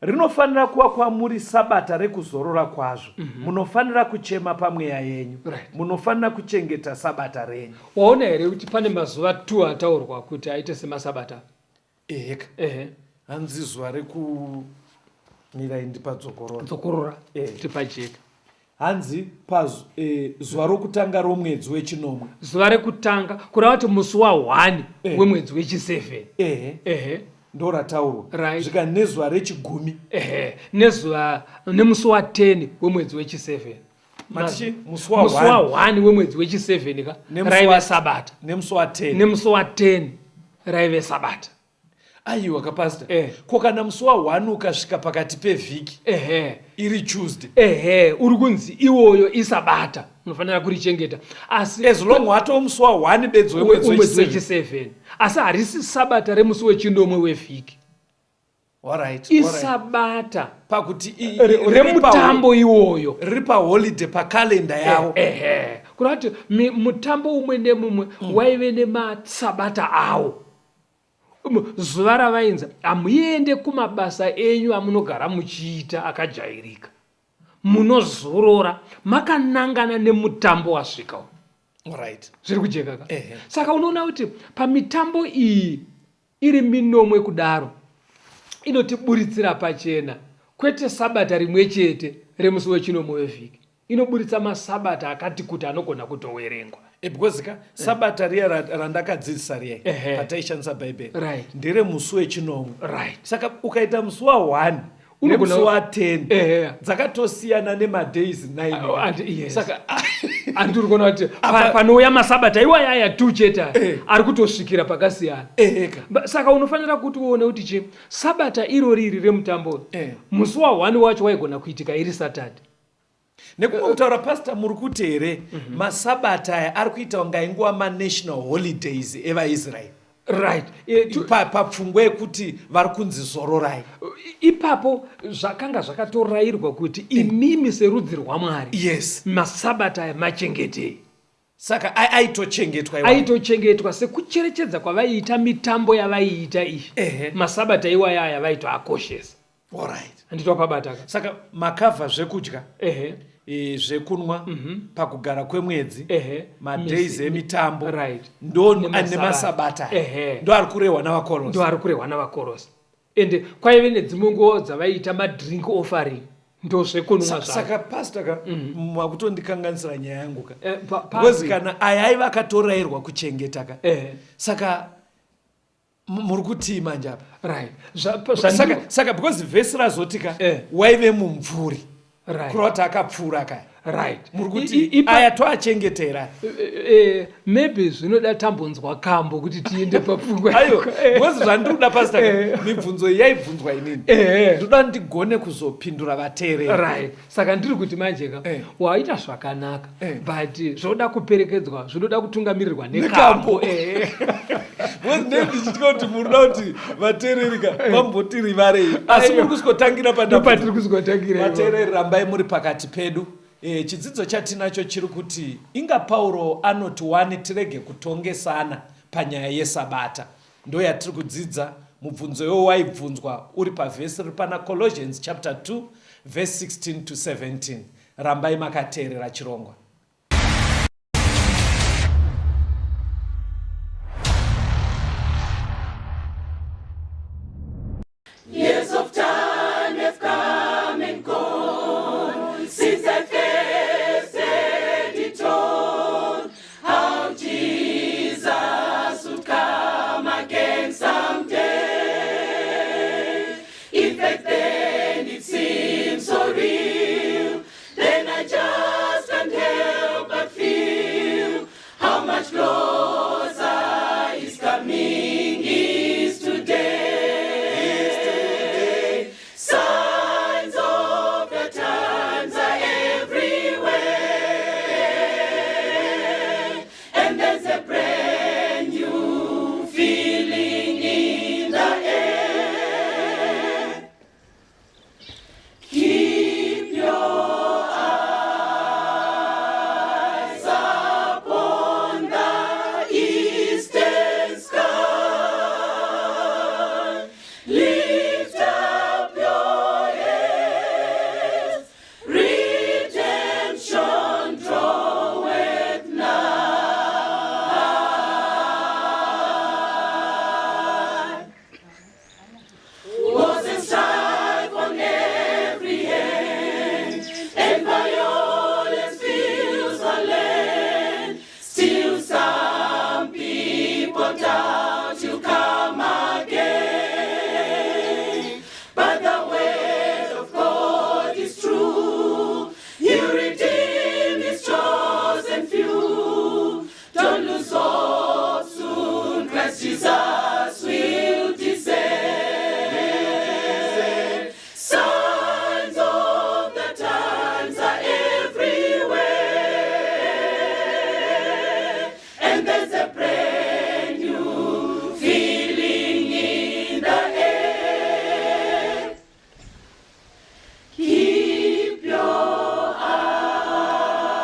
Rinofanira kuva kwamuri sabata rekuzorora kwazvo. Munofanira kuchema pamweya yenyu. Munofanira kuchengeta sabata renyu. Waona here kuti pane mazuva 2 ataurwa kuti aite semasabata? Eheka. Hanzi zuva rekumirai, ndipadzokorora. Dzokorora. Tipajeka. Hanzi pazuva rokutanga romwedzi wechinomwe. Zuva rekutanga, kureva kuti musi wa1 wemwedzi wechi7. Ehe. Ndo rataurwa. Zvika nezuva rechigumi. Ehe, nezuva, nemusi wa10 wemwedzi wechi7. Matichi musi Musi wa1. Wa1 wemwedzi wechi7 ka Nemusi raive sabata. Nemusi wa10. Nemusi wa10 raive sabata. Aiwa kapasta. Ko kana musi wa1 ukasvika pakati pevhiki, iri Tuesday? Ehe, uri kunzi iwoyo isabata, unofanira kurichengeta, asi as long watoo musi wa1 bedzi wemwedzi wemwedzi wechi7. Wechi7, asi harisi sabata remusi wechinomwe wevhiki. Isabata Pakuti remutambo iwoyo. Riri paholiday pakalenda yavo. Ehe, kureva kuti mutambo umwe nemumwe waive nemasabata awo. Zuva ravainzi hamuende kumabasa enyu amunogara muchiita akajairika, munozorora makanangana nemutambo wasvika uyu. Zviri kujeka ka? Ehe. Saka unoona kuti pamitambo iyi iri minomwe kudaro, inotiburitsira pachena kwete sabata rimwe chete remusi wechinomwe wevhiki, inoburitsa masabata akati kuti anogona kutowerengwa. Because ka sabata riya randakadzidzisa riya pataishandisa bhaibheri nderemusi wechinomwe. Saka ukaita musi wa1 nemusi wa10, dzakatosiyana nemadays 9. Oh, yes. Saka Andiri kuona kuti panouya masabata iwaya aya tu chete aya, ari kutosvikira pakasiyana. Eheka. Saka unofanira kuti uone kuti chi sabata irori iri remutambo, musi wa1 wacho waigona kuitika iri Saturday. Nekumwe kutaura, pastor, muri kuti here masabata aya ari kuita kunga inguva manational holidays evaIsraeri? Right. Papfungwa yekuti vari kunzi zororai. Ipapo zvakanga zvakatorayirwa kuti imimi serudzi rwaMwari, masabata aya machengetei. Saka aitochengetwa iwayo. Aitochengetwa sekucherechedza kwavaiita mitambo yavaiita iyi. Masabata iwaya aya vaitoakoshesa. Handiti wapabata ka? Saka makavha zvekudya, zvekunwa, pakugara kwemwedzi, madays emitambo, ndo nemasabata aya. Ndo ari kurehwa navaKorosi. Ndo ari kurehwa navaKorosi. Ende kwaive nedzimwe nguva dzavaiita madrink offering, ndo zvekunwa zvacho. Saka pastor ka, makutondikanganisira nyaya yangu ka, Because because kana aya aiva akatorayirwa kuchengeta ka, saka muri kutii manje apa? Right. Saka because vhesi razoti ka waive mumvuri, kureva kuti akapfuura kaya. Right. Muri kuti aya toachengetera. Maybe zvinoda tambonzwa kambo kuti tiende papfungwa. Ayo, because zvandiri kuda pastor, mibvunzo iyi yaibvunzwa inini. Ndoda ndigone kuzopindura vateereri. Right. Saka ndiri kuti manje ka waita zvakanaka but zvoda kuperekedzwa, zvinoda kutungamirirwa nekambo. Because ndee ndichitya kuti munoda kuti vateereri ka vamboti rivarei, asi muri kusikotangira pandapatiri kusikotangira. Vateereri, rambai muri pakati pedu. Chidzidzo chatinacho chiri kuti inga Pauro anoti wani tirege kutongesana panyaya yesabata. Ndo yatiri kudzidza. Mubvunzo iwo waibvunzwa uri pavhesi riri pana Colossians chapter 2 verse 16 to 17. Rambai makateerera chirongwa. Years of time have come and gone since I first heard it told how Jesus would come again someday. If back then it seemed so real, then I just can't help but feel how much closer his coming is today. Signs of the times are everywhere, and there's a brand new feeling in the air. Keep your eyes upon the eastern sky. Lift up your heads, redemption draweth nigh. Wars and strife on every hand, and violence fills the land. Still some people doubt you come again. But the word of God is true. He redeemed his chosen few. Don't lose hope, soon Christ Jesus will descend. Signs of the times are everywhere, and there's a brand new feeling in the air. Keep your eyes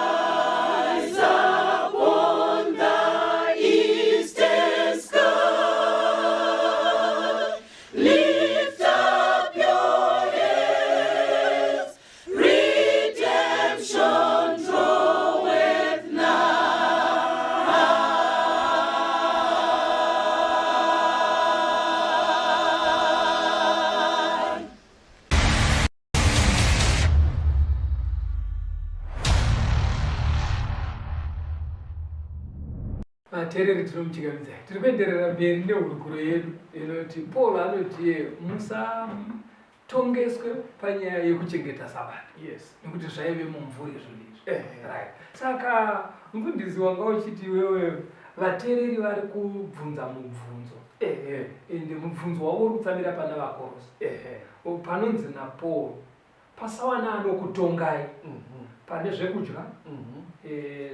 upon the eastern sky. Lift up your heads, redemption draweth nigh. Vateereri, tinomuchingamidzai. Tiri kuenderera mberi nehurukuro yedu inoti Paul anoti iye musatongeswe panyaya yekuchengeta sabata, nekuti zvaive mumvuri zvinhu izvi. Right. Saka mufundisi, wanga uchiti iwewe vateereri vari kubvunza mubvunzo, ende mubvunzo wavo uri kutsamira pana vaKorose, panonzi naPaul pasawana anokutongai pane zvekudya,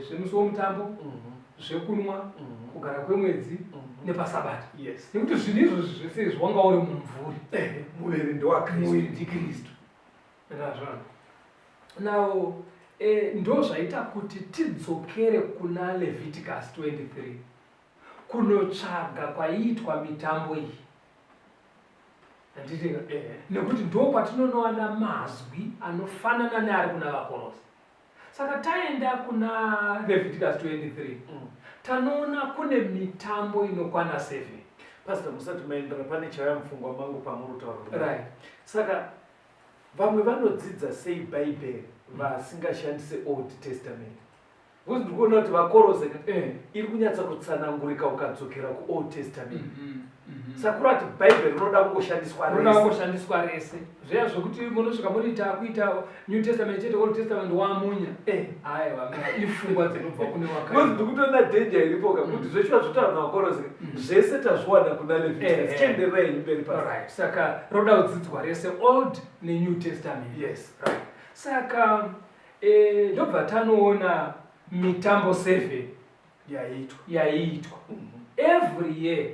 zvemusi womutambo, zvekunwa, kugara kwemwedzi nepasabata, nekuti zvinhu izvozvi zvese izvi wanga uri mumvuri. Muviri ndewaKristu. Muviri ndiKristu. Ndazvona now, ndo zvaita kuti tidzokere kuna Leviticus 23 kunotsvaga kwaiitwa mitambo iyi, handitika? Nekuti ndo kwatinonowana mazwi anofanana neari kuna vaKorose. Saka taenda kuna Leviticus 23, tanoona kune mitambo inokwana 7. Pastor, musati maendera, pane chauya mupfungwa mangu pamuri kutaura kudai. Right. Saka vamwe vanodzidza sei Bhaibheri vasingashandise Old Testament? Because ndiri kuona kuti vaKorose ka iri kunyatsa kutsanangurika ukadzokera kuOld Testament. Saka kureva kuti Bhaibheri rinoda kungoshandiswa Rinoda rese. Kungoshandiswa rese. Zviya zvokuti munosvika muri takuita New Testament chete, Old Testament wamunya. Aiwa, ifungwa dzinobva kune Because wakaipa. ndikutoona danger iripo ka, kuti zveshuwa zvotaura naVaKorose ka, zvese tazviwana kuna Leviticus. Chiendererai henyu mberi pasi. Alright, saka roda kudzidzwa rese Old neNew Testament. Yes. Right. Saka ndobva tanoona mitambo 7 yaiitwa. Yaiitwa. Every year.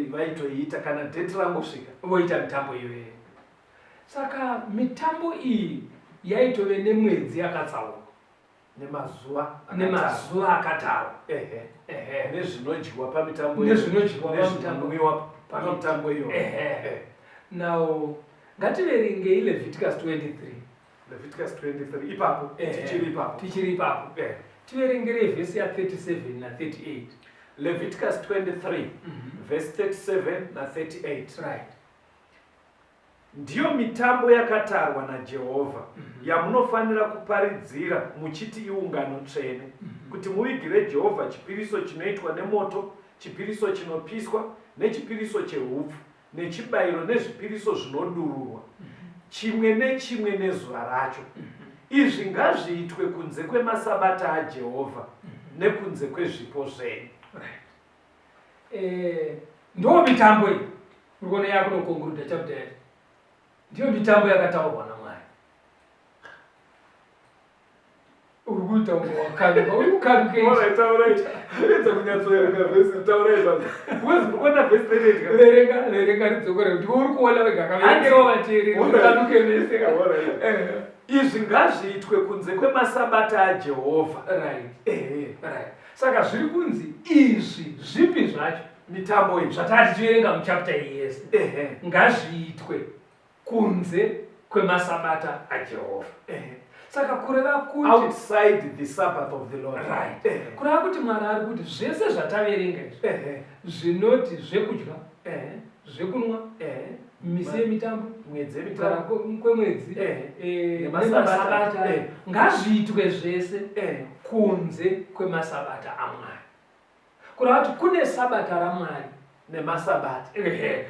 Vaitoiita kana date rangosvika. Voita mitambo iyoyo. Saka mitambo iyi yaitove nemwedzi yakatsaurwa. Nemazuva akatarwa. Nemazuva akatarwa. Nezvinodyiwa pamitambo iyo. Nezvinodyiwa pamitambo. Nezvinonwiwa pamitambo iyo. Now, ngativerengei Leviticus 23. Leviticus 23 ipapo, tichiri ipapo. Tichiri ipapo. Tiverengerei vhesi ya 37 na 38. Leviticus 23, verse 37 na 38. Ndiyo mitambo yakatarwa naJehovha yamunofanira kuparidzira muchiti iungano tsvene, kuti muvigire Jehovha chipiriso chinoitwa nemoto, chipiriso chinopiswa, nechipiriso chehupfu, nechibayiro nezvipiriso zvinodururwa, chimwe nechimwe nezuva racho. Izvi ngazviitwe kunze kwemasabata aJehovha nekunze kwezvipo zvenyu. Ndo mitambo iyi uri kuona yakunokonguruda chapter yacho, ndiyo mitambo yakataurwa naMwari. Uri kuita kunge wakanuka, uri kukanuka. Alright, alright. Ndinedza kunyatsoverenga vhesi, taurai basa. Because ndiri kuona vhesi 38 ka. Verenga, verenga ridzokore kuti uri kuona wega ka, verengerawo vateereri, Alright. ukanuke vese ka. Alright. Izvi ngazviitwe kunze kwemasabata aJehovha. Saka zviri kunzi izvi zvipi zvacho? Mitambo iyi. Zvatati tichiverenga muchapter iyi yese. Ngazviitwe kunze kwemasabata aJehovha. Saka kureva kuti outside the Sabbath of the Lord. Kureva kuti Mwari ari kuti zvese zvataverenga izvi, zvinoti zvekudya, zvekunwa, misi yemitambo, Mwedzi yemitambo, kugara kwemwedzi, Nemasabata. nemasabata, ngazviitwe zvese kunze kwemasabata aMwari. Kureva kuti kune sabata raMwari nemasabata.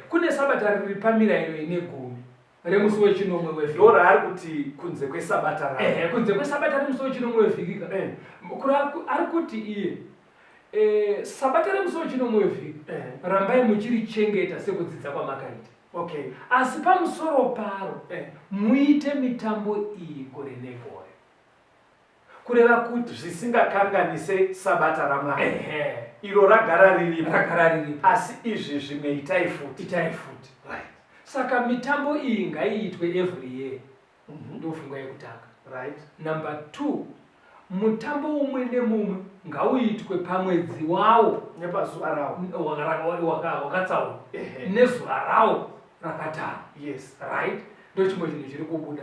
Kune sabata riri pamirayiro ine gumi remusi wechinomwe wevhiki. Ndo raari kuti kunze kwesabata raMwari. Kunze kwesabata remusi wechinomwe wevhiki ka. Kureva ari kuti iye, sabata remusi wechinomwe wevhiki, rambai muchirichengeta sekudzidza kwamakaita. Asi pamusoro paro, muite mitambo iyi gore negore. Kureva kuti zvisingakanganise sabata raMwari. Iro ragara riripo. Ragara riripo. Asi izvi zvimwe itai futi. Itai futi. Saka mitambo iyi ngaiitwe every year. Ndofunga yekutanga. Number 2, mutambo umwe nemumwe ngauitwe pamwedzi wawo. Nepazuva rawo. Wakatsaurwa. Nezuva rawo rakatarwa. Ndo chimwe chinhu chiri kubuda.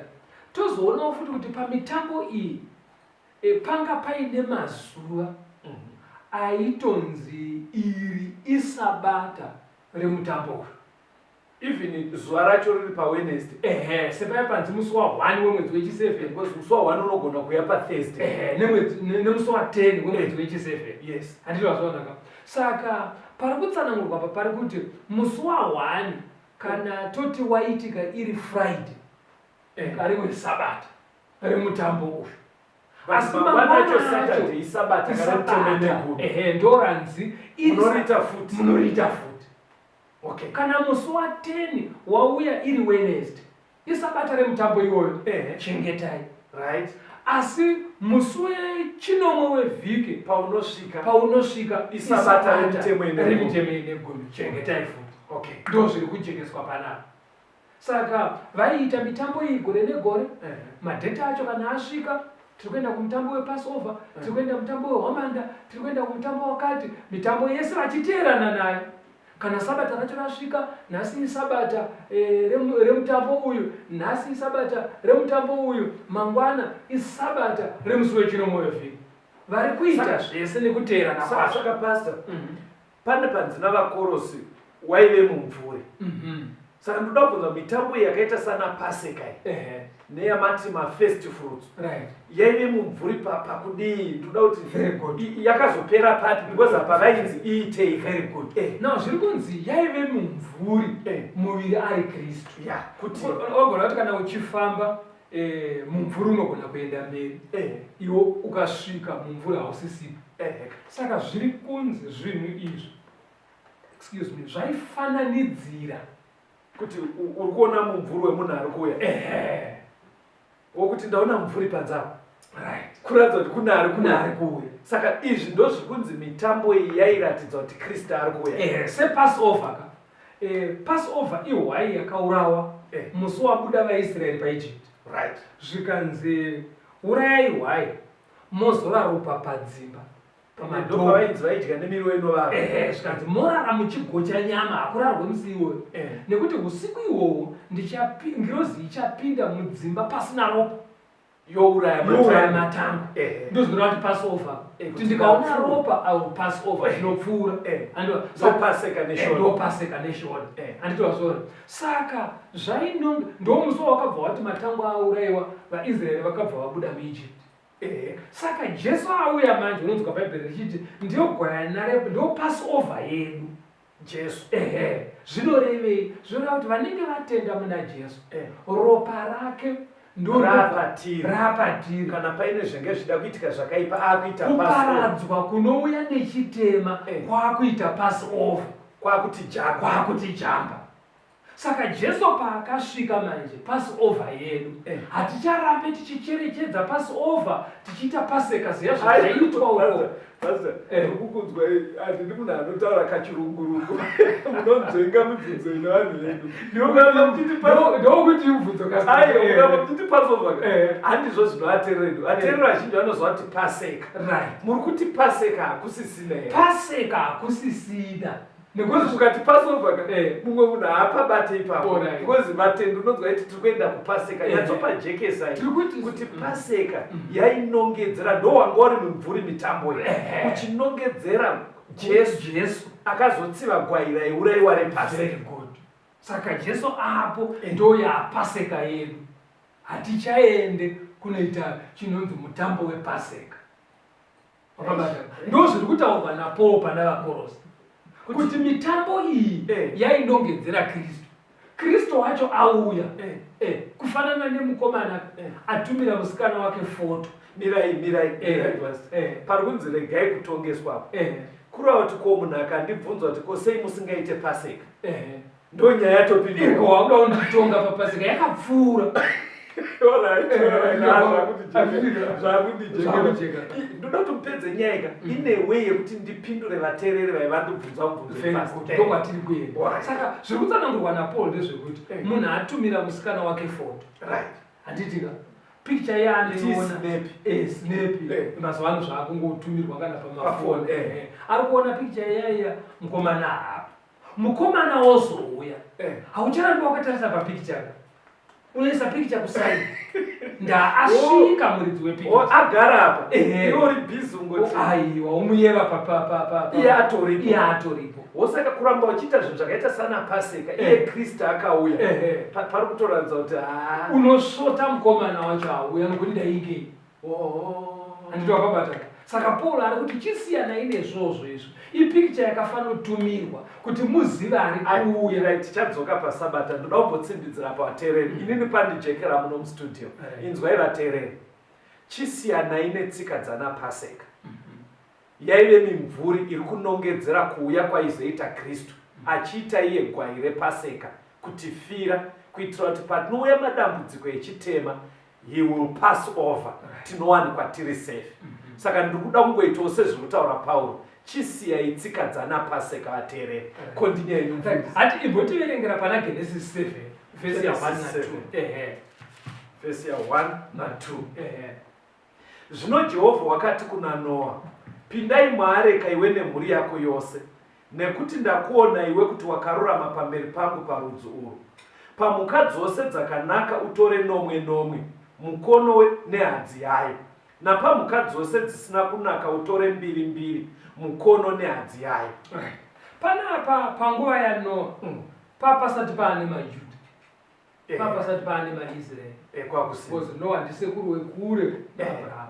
Tozoonawo futi kuti pamitambo iyi, panga paine mazuva aitonzi iri isabata remutambo uyu. Even zuva racho riri paWednesday. Sepaya panzi musi wa1 wemwedzi wechi7. Because musi wa1 unogona kuuya paThursday. Nemusi wa10 wemwedzi wechi7. Handiti wazviona ka? Saka pari kutsanangurwa apa pari kuti musi wa1 kana toti waitika iri Friday, ari wesabata remutambo uyu. But Asi mangwana mangwana acho acho Saturday isabata kana isabata. mutemo negumi. Ndo ranzi iri Munoriita futi. Munoriita futi. Kana musi wa10 wauya iri Wednesday, isabata remutambo iwoyo. Chengetai. Asi musi wechinomwe wevhiki Paunosvika, paunosvika isabata isabata remitemo ine gumi. remitemo ine gumi. Chengetai futi. Ndo zviri kujekeswa panapa. Saka vaiita mitambo iyi gore negore. Madheta acho kana asvika, tiri kuenda kumutambo wePassover, tiri kuenda kumutambo wehwamanda, tiri kuenda kumutambo wakati, mitambo yese vachiteerana nayo. Kana sabata racho rasvika, nhasi isabata remutambo uyu, nhasi isabata remutambo uyu, mangwana isabata remusi wechinomwe wevhiki. Vari kuita zvese nekuteerana kwazvo. Saka pastor, pane panzi navaKorosi waive mumvuri. Saka ndoda kubvunza, mitambo iyi yakaita sana Paseka iyi neyamati mafirst fruits yaive mumvuri pakudii? Ndoda kuti Very good. Yakazopera papi? Because apa vainzi iitei. Very good. Now zviri kunzi yaive mumvuri, muviri ari Kristu. Ya, kuti Wagona kuti kana uchifamba mumvuri unogona kuenda mberi, iwo ukasvika mumvuri hausisipo. Saka zviri kunzi zvinhu izvi, excuse me, zvaifananidzira kuti uri kuona mumvuri wemunhu ari kuuya, wokuti ndaona mumvuri panze apo, kuratidza kuti kune ari kune ari kuuya. Saka izvi ndo zviri kunzi mitambo iyi yairatidza kuti Kristu ari kuuya. Sepassover ka, Passover ihwai yakaurawa musi wabuda vaIsraeri paEgypt. Zvikanzi urayai hwai, mozora ropa padzimba. Ndopavainzi vaidya nemiriwo inovava. Ehe, zvikanzi morara muchigocha nyama, hakurarwe musi iwoyo, nekuti usiku ihwohwo ngirozi ichapinda mudzimba pasina ropa, youraya. Youraya matangwe. Ndozvinoreva kuti Passover, kuti ndikaona ndinopfuura. ropa, I will pass over, ndinopfuura. Andiwa- Ndopaseka neshona. Ndopaseka neshona. Handiti wazviona? Saka zvainonge ndo musi wakabva wati matangwe aurayiwa, vaIsraeri vakabva vabuda muEgypt. Saka Jesu auya manje, unonzwa Bhaibheri richiti ndiyo gwayana, ndo Passover yedu. Jesu. Ehe, zvinorevei? Zvinoreva kuti vanenge vatenda muna Jesu, ropa rake ndo Rapatiri. Rapatiri. Kana paine zvenge zvida kuitika zvakaipa, akuita Passover. Kuparadzwa kunouya nechitema kwakuita Passover. Kwakuti jamba. Kwakuti jamba. Saka Jesu paakasvika manje, Passover yedu, haticharambe tichicherechedza Passover, tichiita Paseka ziya zvaiitwa uko. Pastor, ndiri kukunzwa, handidi munhu anotaura kachirungurungu, munonzvenga mibvunzo ine vanhu vedu. Ndokuti mubvunzo. Aiwa, mukamba muchiti Passover, handizvo zvinoateeredu. Ateereri vazhinji vanozwa kuti Paseka. Muri kuti Paseka hakusisina here? Paseka hakusisina. Nekuti ukati Passover ka, mumwe munhu haapabate ipapo, because vatendi unonzwa iti tiri kuenda kuPaseka. Nyatsopajekesai Tiri kuti- kuti Paseka yainongedzera, ndo wanga uri mumvuri mitambo iyi, uchinongedzera Jesu. Jesu. Akazotsiva gwai raiurayiwa rePaseka. Very good. Saka Jesu apo ndo yaPaseka yedu. Hatichaende kunoita chinonzi mutambo wePaseka. Wakabata? Ndo zviri kutaurwa naPaul pana vaKorosi kuti mitambo iyi yainongedzera Kristu. Kristu wacho auya. Kufanana nemukomana atumira musikana wake foto. Mirai, mirai, mirai, Pastor. Pari kunzi regai kutongeswa apo, kureva kuti ko munhu akandibvunza kuti ko sei musingaite Paseka, ndo nyaya yatopindurwa. Iko wakuda kunditonga paPaseka yakapfuura. Zvakujeka. Ndoda kuti mupedze nyaya ka ine way yekuti ndipindure vateereri vaivandibvunza mubvunzo Very yepasi. good. Ndokwatiri kuenda. Saka zviri kutsanangurwa naPaul ndezvekuti munhu atumira musikana wake foto, handitika? Picture yaanoiona. Snap. Snap. Mazuva ano zvaakungotumirwa kana pamafoni. Pafoni. Ari kuona picture iyaiya, mukomana haapo. Mukomana wozouya, haucharambi wakatarisa papicture, unoisa picture kuside, ndaasvika muridzi O, wepicture. Agara apa, iwe uri busy ungoti Aiwa, umuyeva. Iye atoripo. Iye atoripo. Wosaka kuramba uchiita zvinhu zvakaita sana Paseka, iye Kristu akauya, pari kutoratidza kuti ha. Unosvota mukomana wacho auya nokuti ndaingei. Handiti wakabata? Saka Paul ari kuti chisiyanai nezvozvo izvo. Ipikicha yakafanotumirwa kuti muzive ari kuuya. Right, tichadzoka pasabata. Ndoda kumbotsimbidzira pavateereri. Inini pandijekera muno mustudio. Inzwai vateereri, chisiyanai netsika dzana Paseka. Yaive mimvuri iri kunongedzera kuuya kwaizoita Kristu, achiita iye gwai rePaseka kutifira, kuitira kuti patinouya madambudziko echitema, he will pass over, tinowanikwa tiri safe. Saka ndiri kuda kungoitawo sezviri kutaura Pauro, chisiyai tsika dzana Paseka. Vateereri, continue yenyu, mufundisi. Hati imbotiverengera pana Genesis 7 vhesi ya 1 Genesis na 2. 7. Vhesi ya 1 na 2. Zvino Jehovha wakati kuna Noa, "Pindai muareka, iwe nemhuri yako yose, nekuti ndakuona iwe kuti wakarurama pamberi pangu parudzi urwu. Pamhuka dzose dzakanaka utore nomwe nomwe, mukono nehadzi yayo, napamhuka dzose dzisina kunaka utore mbiri mbiri, mukono nehadzi yayo." Right. Panapa panguva yaNoa. Papasati paane maJudha. Papasati paane maIsraeri. Because Noah ndisekuru wekure naAbraham.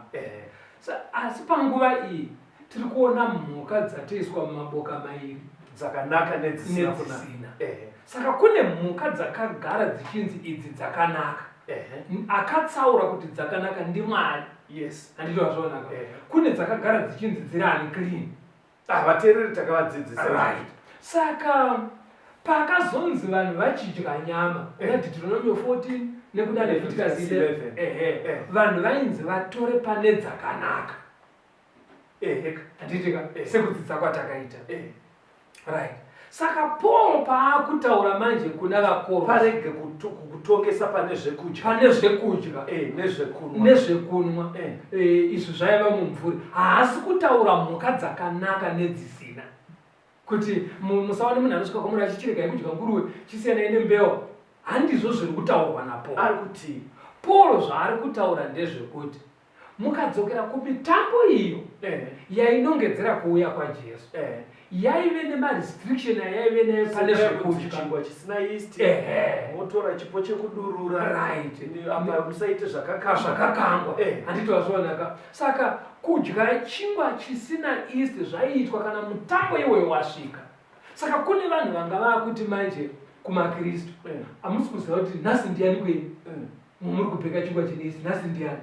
Asi panguva iyi tiri kuona mhuka dzatoiswa mumaboka mairi. Dzakanaka nedzisina kunaka. Saka kune mhuka dzakagara dzichinzi idzi dzakanaka. Akatsaura kuti dzakanaka ndiMwari. Yes. Handiti wazvionaka? Kune dzakagara dzichinzi dziri unclean. Ah, vateereri takavadzidzisa. Right. Saka pakazonzi vanhu vachidya nyama kuna Deuteronomio 14 nekuna Leviticus 11, ehe, vanhu vainzi vatore pane dzakanaka. Ehe. Handiti ka? Sekudzidza kwatakaita. Right. Saka Paul paakutaura manje kuna vaKorose, parege kutongesa pane zvekudya, pane zvekudya nezvekunwa, nezvekunwa izvi zvaiva mumvuri. Haasi kutaura mhuka dzakanaka nedzisina, kuti musawane munhu anosvika kwamuri achichiregai kudya nguruwe, chisiyanai nembewa. Handizvo zviri kutaurwa naPaul. Ari kuti Paul zvaari kutaura ndezvekuti mukadzokera kumitambo iyo yainongedzera kuuya kwaJesu, yaive nemarestriction ayaive nayo pane zvekudya. Chingwa chisina yeast, motora chipo chekudurura, apa musaite zvakakangwa. Zvakakangwa. Handiti wazvionaka? Saka kudya chingwa chisina yeast zvaiitwa kana mutambo iwoyo wasvika. Saka kune vanhu vanga vakuti manje kumaKristu, hamusi kuziva kuti nhasi ndiyani kwenyu? Mumuri kubheka chingwa chine yeast nhasi ndiani?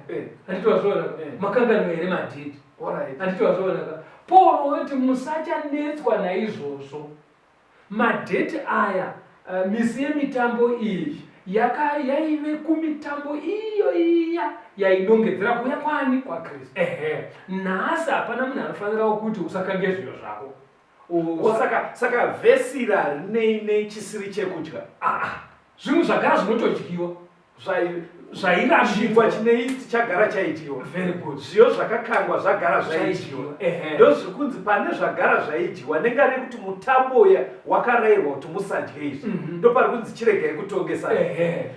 Handiti wazviona? Makanganwa here madheti? Handiti wazviona ka? Paul woti musachanetswa naizvozvo. Madheti aya, misi yemitambo iyi yaive kumitambo iyo iya yainongedzera kuuya kwani? KwaKristu. Ehe. Nhasi hapana munhu anofanira kuti usakange zviyo zvako. Saka vhesi iri harinei nechisiri chekudya. Zvinhu zvagara zvinotodyiwa. Zvairambidzwa. Chingwa chine yeast chagara chaidyiwa. Very good. Zviyo zvakakangwa zvagara zvaidyiwa. Ndozviri kunzi pane zvagara zvaidyiwa nenga rekuti mutambo uya wakarayirwa kuti musadye izvi. Ndopari kunzi chiregai kutongesa.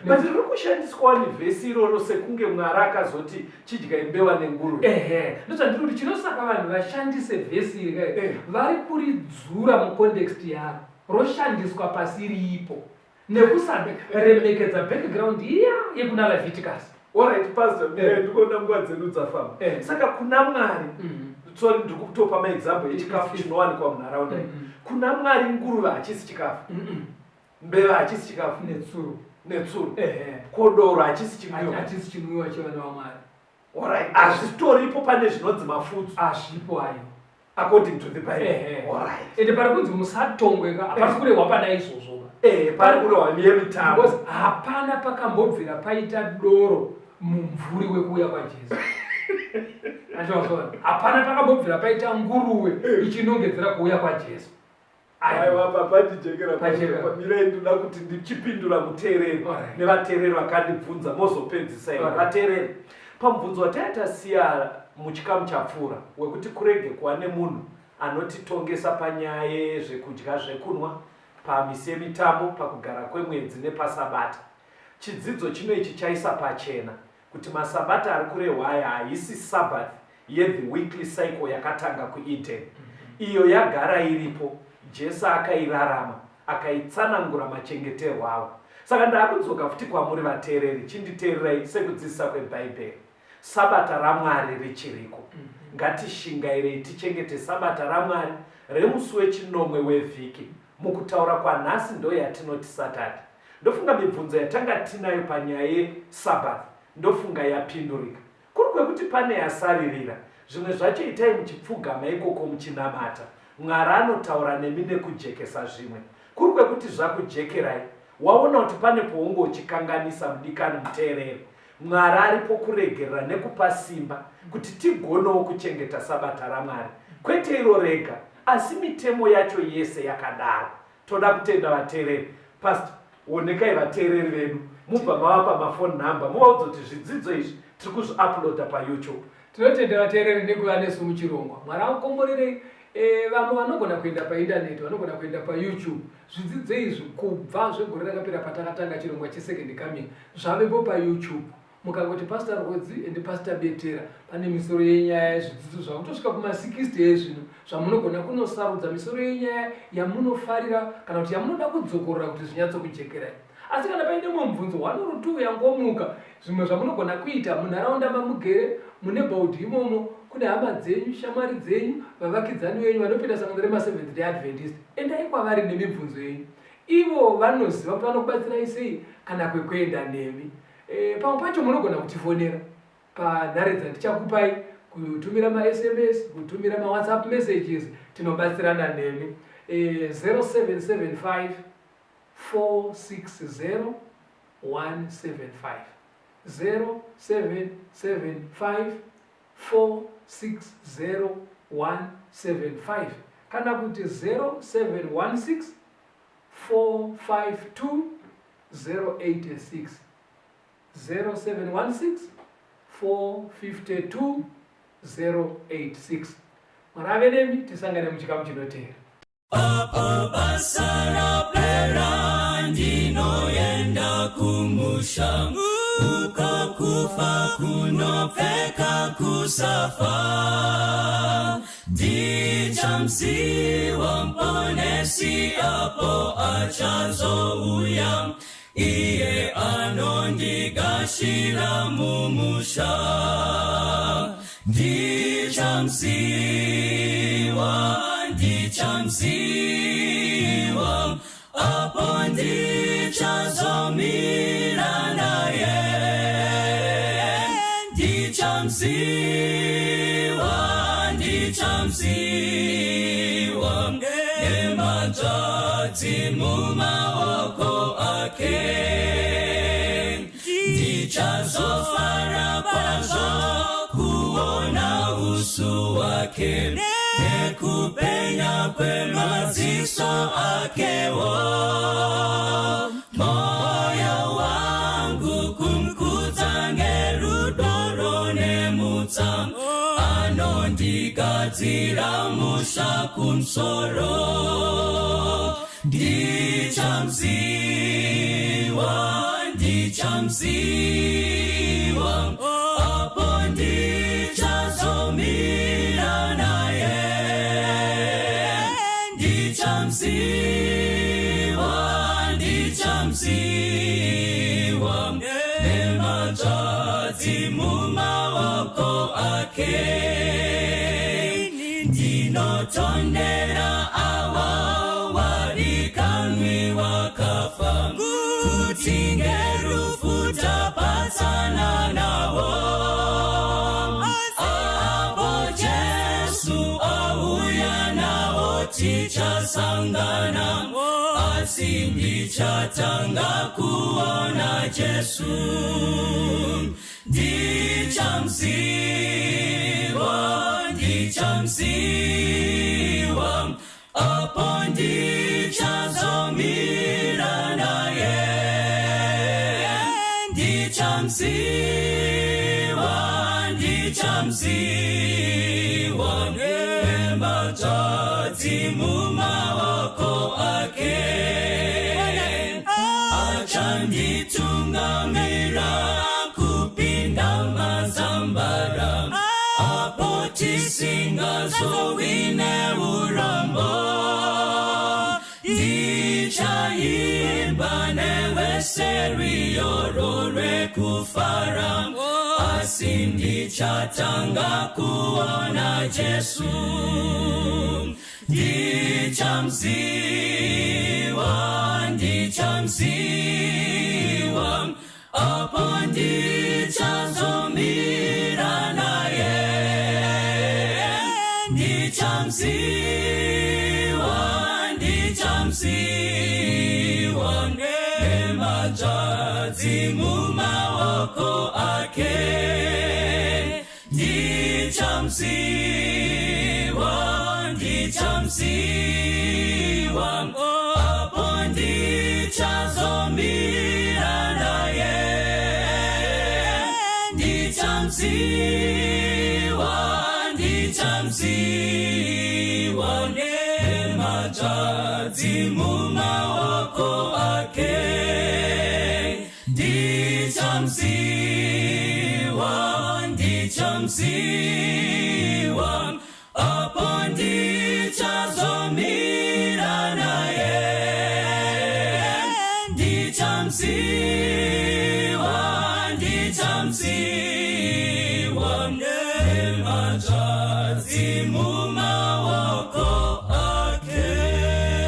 But riri kushandiswa wani vhesi iroro sekunge Mwari akazoti chidyai mbewa nenguruve. Ndozvandiri kuti chinosaka vanhu vashandise vhesi iri kai, vari kuridzura mucontext yaro, roshandiswa pasiripo. Nekusaremekedza background iya yekuna Leviticus. Alright, Pastor, ndikuona nguva dzedu dzafamba. Saka kuna Mwari, sorry, ndiri kutopa maexample echikafu chinowanikwa munharaunda iyi. Kuna Mwari nguruve hachisi chikafu. Mbeva hachisi chikafu. Netsuro. Netsuro. Kodoro hachisi chinwiwa. Hachisi chinwiwa chevana vaMwari. Alright, hazvitoripo pane zvinonzi mafudzu. Hazvipo ayo. According to the Bible. Alright. Ende pari kunzi musatongweka, hapasi kurehwa pana izvozvo. Pari kurehwa yemitambo. Because hapana pakambobvira paita doro mumvuri wekuuya kwaJesu. Hapana pakambobvira paita nguruwe ichinongedzera kuuya kwaJesu. Aiwa, papa ndijekera pamirai, ndinoda kuti ndichipindura muteereri nevateereri vakandibvunza, mozopedzisa ivo vateereri. Pamubvunzo wataiya tasiya muchikamu chapfuura wekuti kurege kuva nemunhu anotitongesa panyaya yezvekudya zvekunwa, pamisi yemitambo, pakugara kwemwedzi nepasabata. Chidzidzo chino ichi chaisa pachena kuti masabata ari kurehwa aya haisi Sabbath yethe weekly cycle yakatanga kuEden. Iyo yagara iripo, Jesu akairarama, akaitsanangura machengeterwo awo. Saka ndakudzoka futi kwamuri vateereri, chinditeererai sekudzidzisa kweBhaibheri. Sabata raMwari richiriko. Ngatishingairei tichengete Sabata raMwari remusi wechinomwe wevhiki. Mukutaura kwanhasi ndoyatinoti Saturday. Ndofunga mibvunzo yatanga tinayo panyaya yeSabbath ndofunga yapindurika. Kuri kwekuti pane yasaririra, zvimwe zvacho itai muchipfugama ikoko muchinamata. Mwari anotaura nemi nekujekesa zvimwe. Kuri kwekuti zvakujekerai, waona kuti pane pounge uchikanganisa mudikani muteereri. Mwari aripo kuregerera nekupa simba kuti tigonewo kuchengeta Sabata raMwari. Kwete iro rega, asi mitemo yacho yese yakadaro. Toda kutenda vateereri. Pastor, wonekai vateereri vedu mubva mavapa mafone number muvaudza kuti zvidzidzo izvi tiri kuzviuploada paYouTube. Tinotenda vateereri nekuva nesu muchirongwa. Mwari akukomborerei. Vamwe vanogona kuenda paindaneti, vanogona kuenda paYouTube. Zvidzidzo izvi kubva zvegore rakapera patakatanga chirongwa cheSecond Coming zvavepo paYouTube. Mukangoti Pastor Rwodzi and Pastor Betera pane misoro yenyaya yezvidzidzo zvakutosvika kuma 60 ezvino zvamunogona kunosarudza misoro yenyaya yamunofarira kana kuti yamunoda kudzokorora kuti zvinyatsokujekerai. Asi kana paine mumwe mubvunzo one or two yangomuka, zvimwe zvamunogona kuita munharaunda mamugere, muneighborhood imomo, kune hama dzenyu, shamwari dzenyu, vavakidzani venyu vanopinda sangano remaSeventh Day Adventist, endai kwavari nemibvunzo yenyu. Ivo vanoziva kuti vanokubatsirai sei kana kwekuenda nemi. E, pamwe pacho munogona kutifonera panhare dzandichakupai, kutumira maSMS, kutumira maWhatsApp messages, tinobatsirana nemi. E, 0775 460 175 0775 460 175 kana kuti 0716 452 086 0716 452 086. Mwari ave nemi, tisangane muchikamu chinoteera. Apo basa rapera ndinoenda kumusha uko kufa kunopfeka kusafa ndichamziwa mponesi apo achazouya iye anondigashira mumusha ndichamziwa ndichamziwa apo ndichazomira naye ndichamziwa ndichamziwa nematsvadzi mumaoko ake ndichazofara kwazvo kuona usu wake nekupenya kwemaziso akewo moyo wangu kumkudza ngerudo rwunemutsa anondigadzira musha kumusoro ndichamziwa ndichamziwa apo ndichazomira naye ndichamziwa ndichamziwa nematsvadzi mumaoko ake ndinotondera ava wadikanwi wakafa kuti ngerufu tapatsana navo apo Jesu auya navo tichasangana asi ndichatanga kuona Jesu ndichamziwa ndichamziwa apo ndichazomira naye ndichamziwa ndichamziwa nematsvadzi mumaoko ake achanditungamira kupinda mazambara apo tisingazowi neurombo ndichaimba nevese rwiyo rwekufara asi ndichatanga kuona Jesu ndichamziwa ndichamziwa apo ndichazomira naye ndichamziwa ndichamziwa nematsvadzi mumaoko ake ndichamziwa ndichamziwa apo ndichazomira naye ndichamziwa ndichamziwa nematsvadzi mumaoko ake ndichamziwa. Ndichamuziva apo ndichazomira naye. Ndichamuziva, ndichamuziva.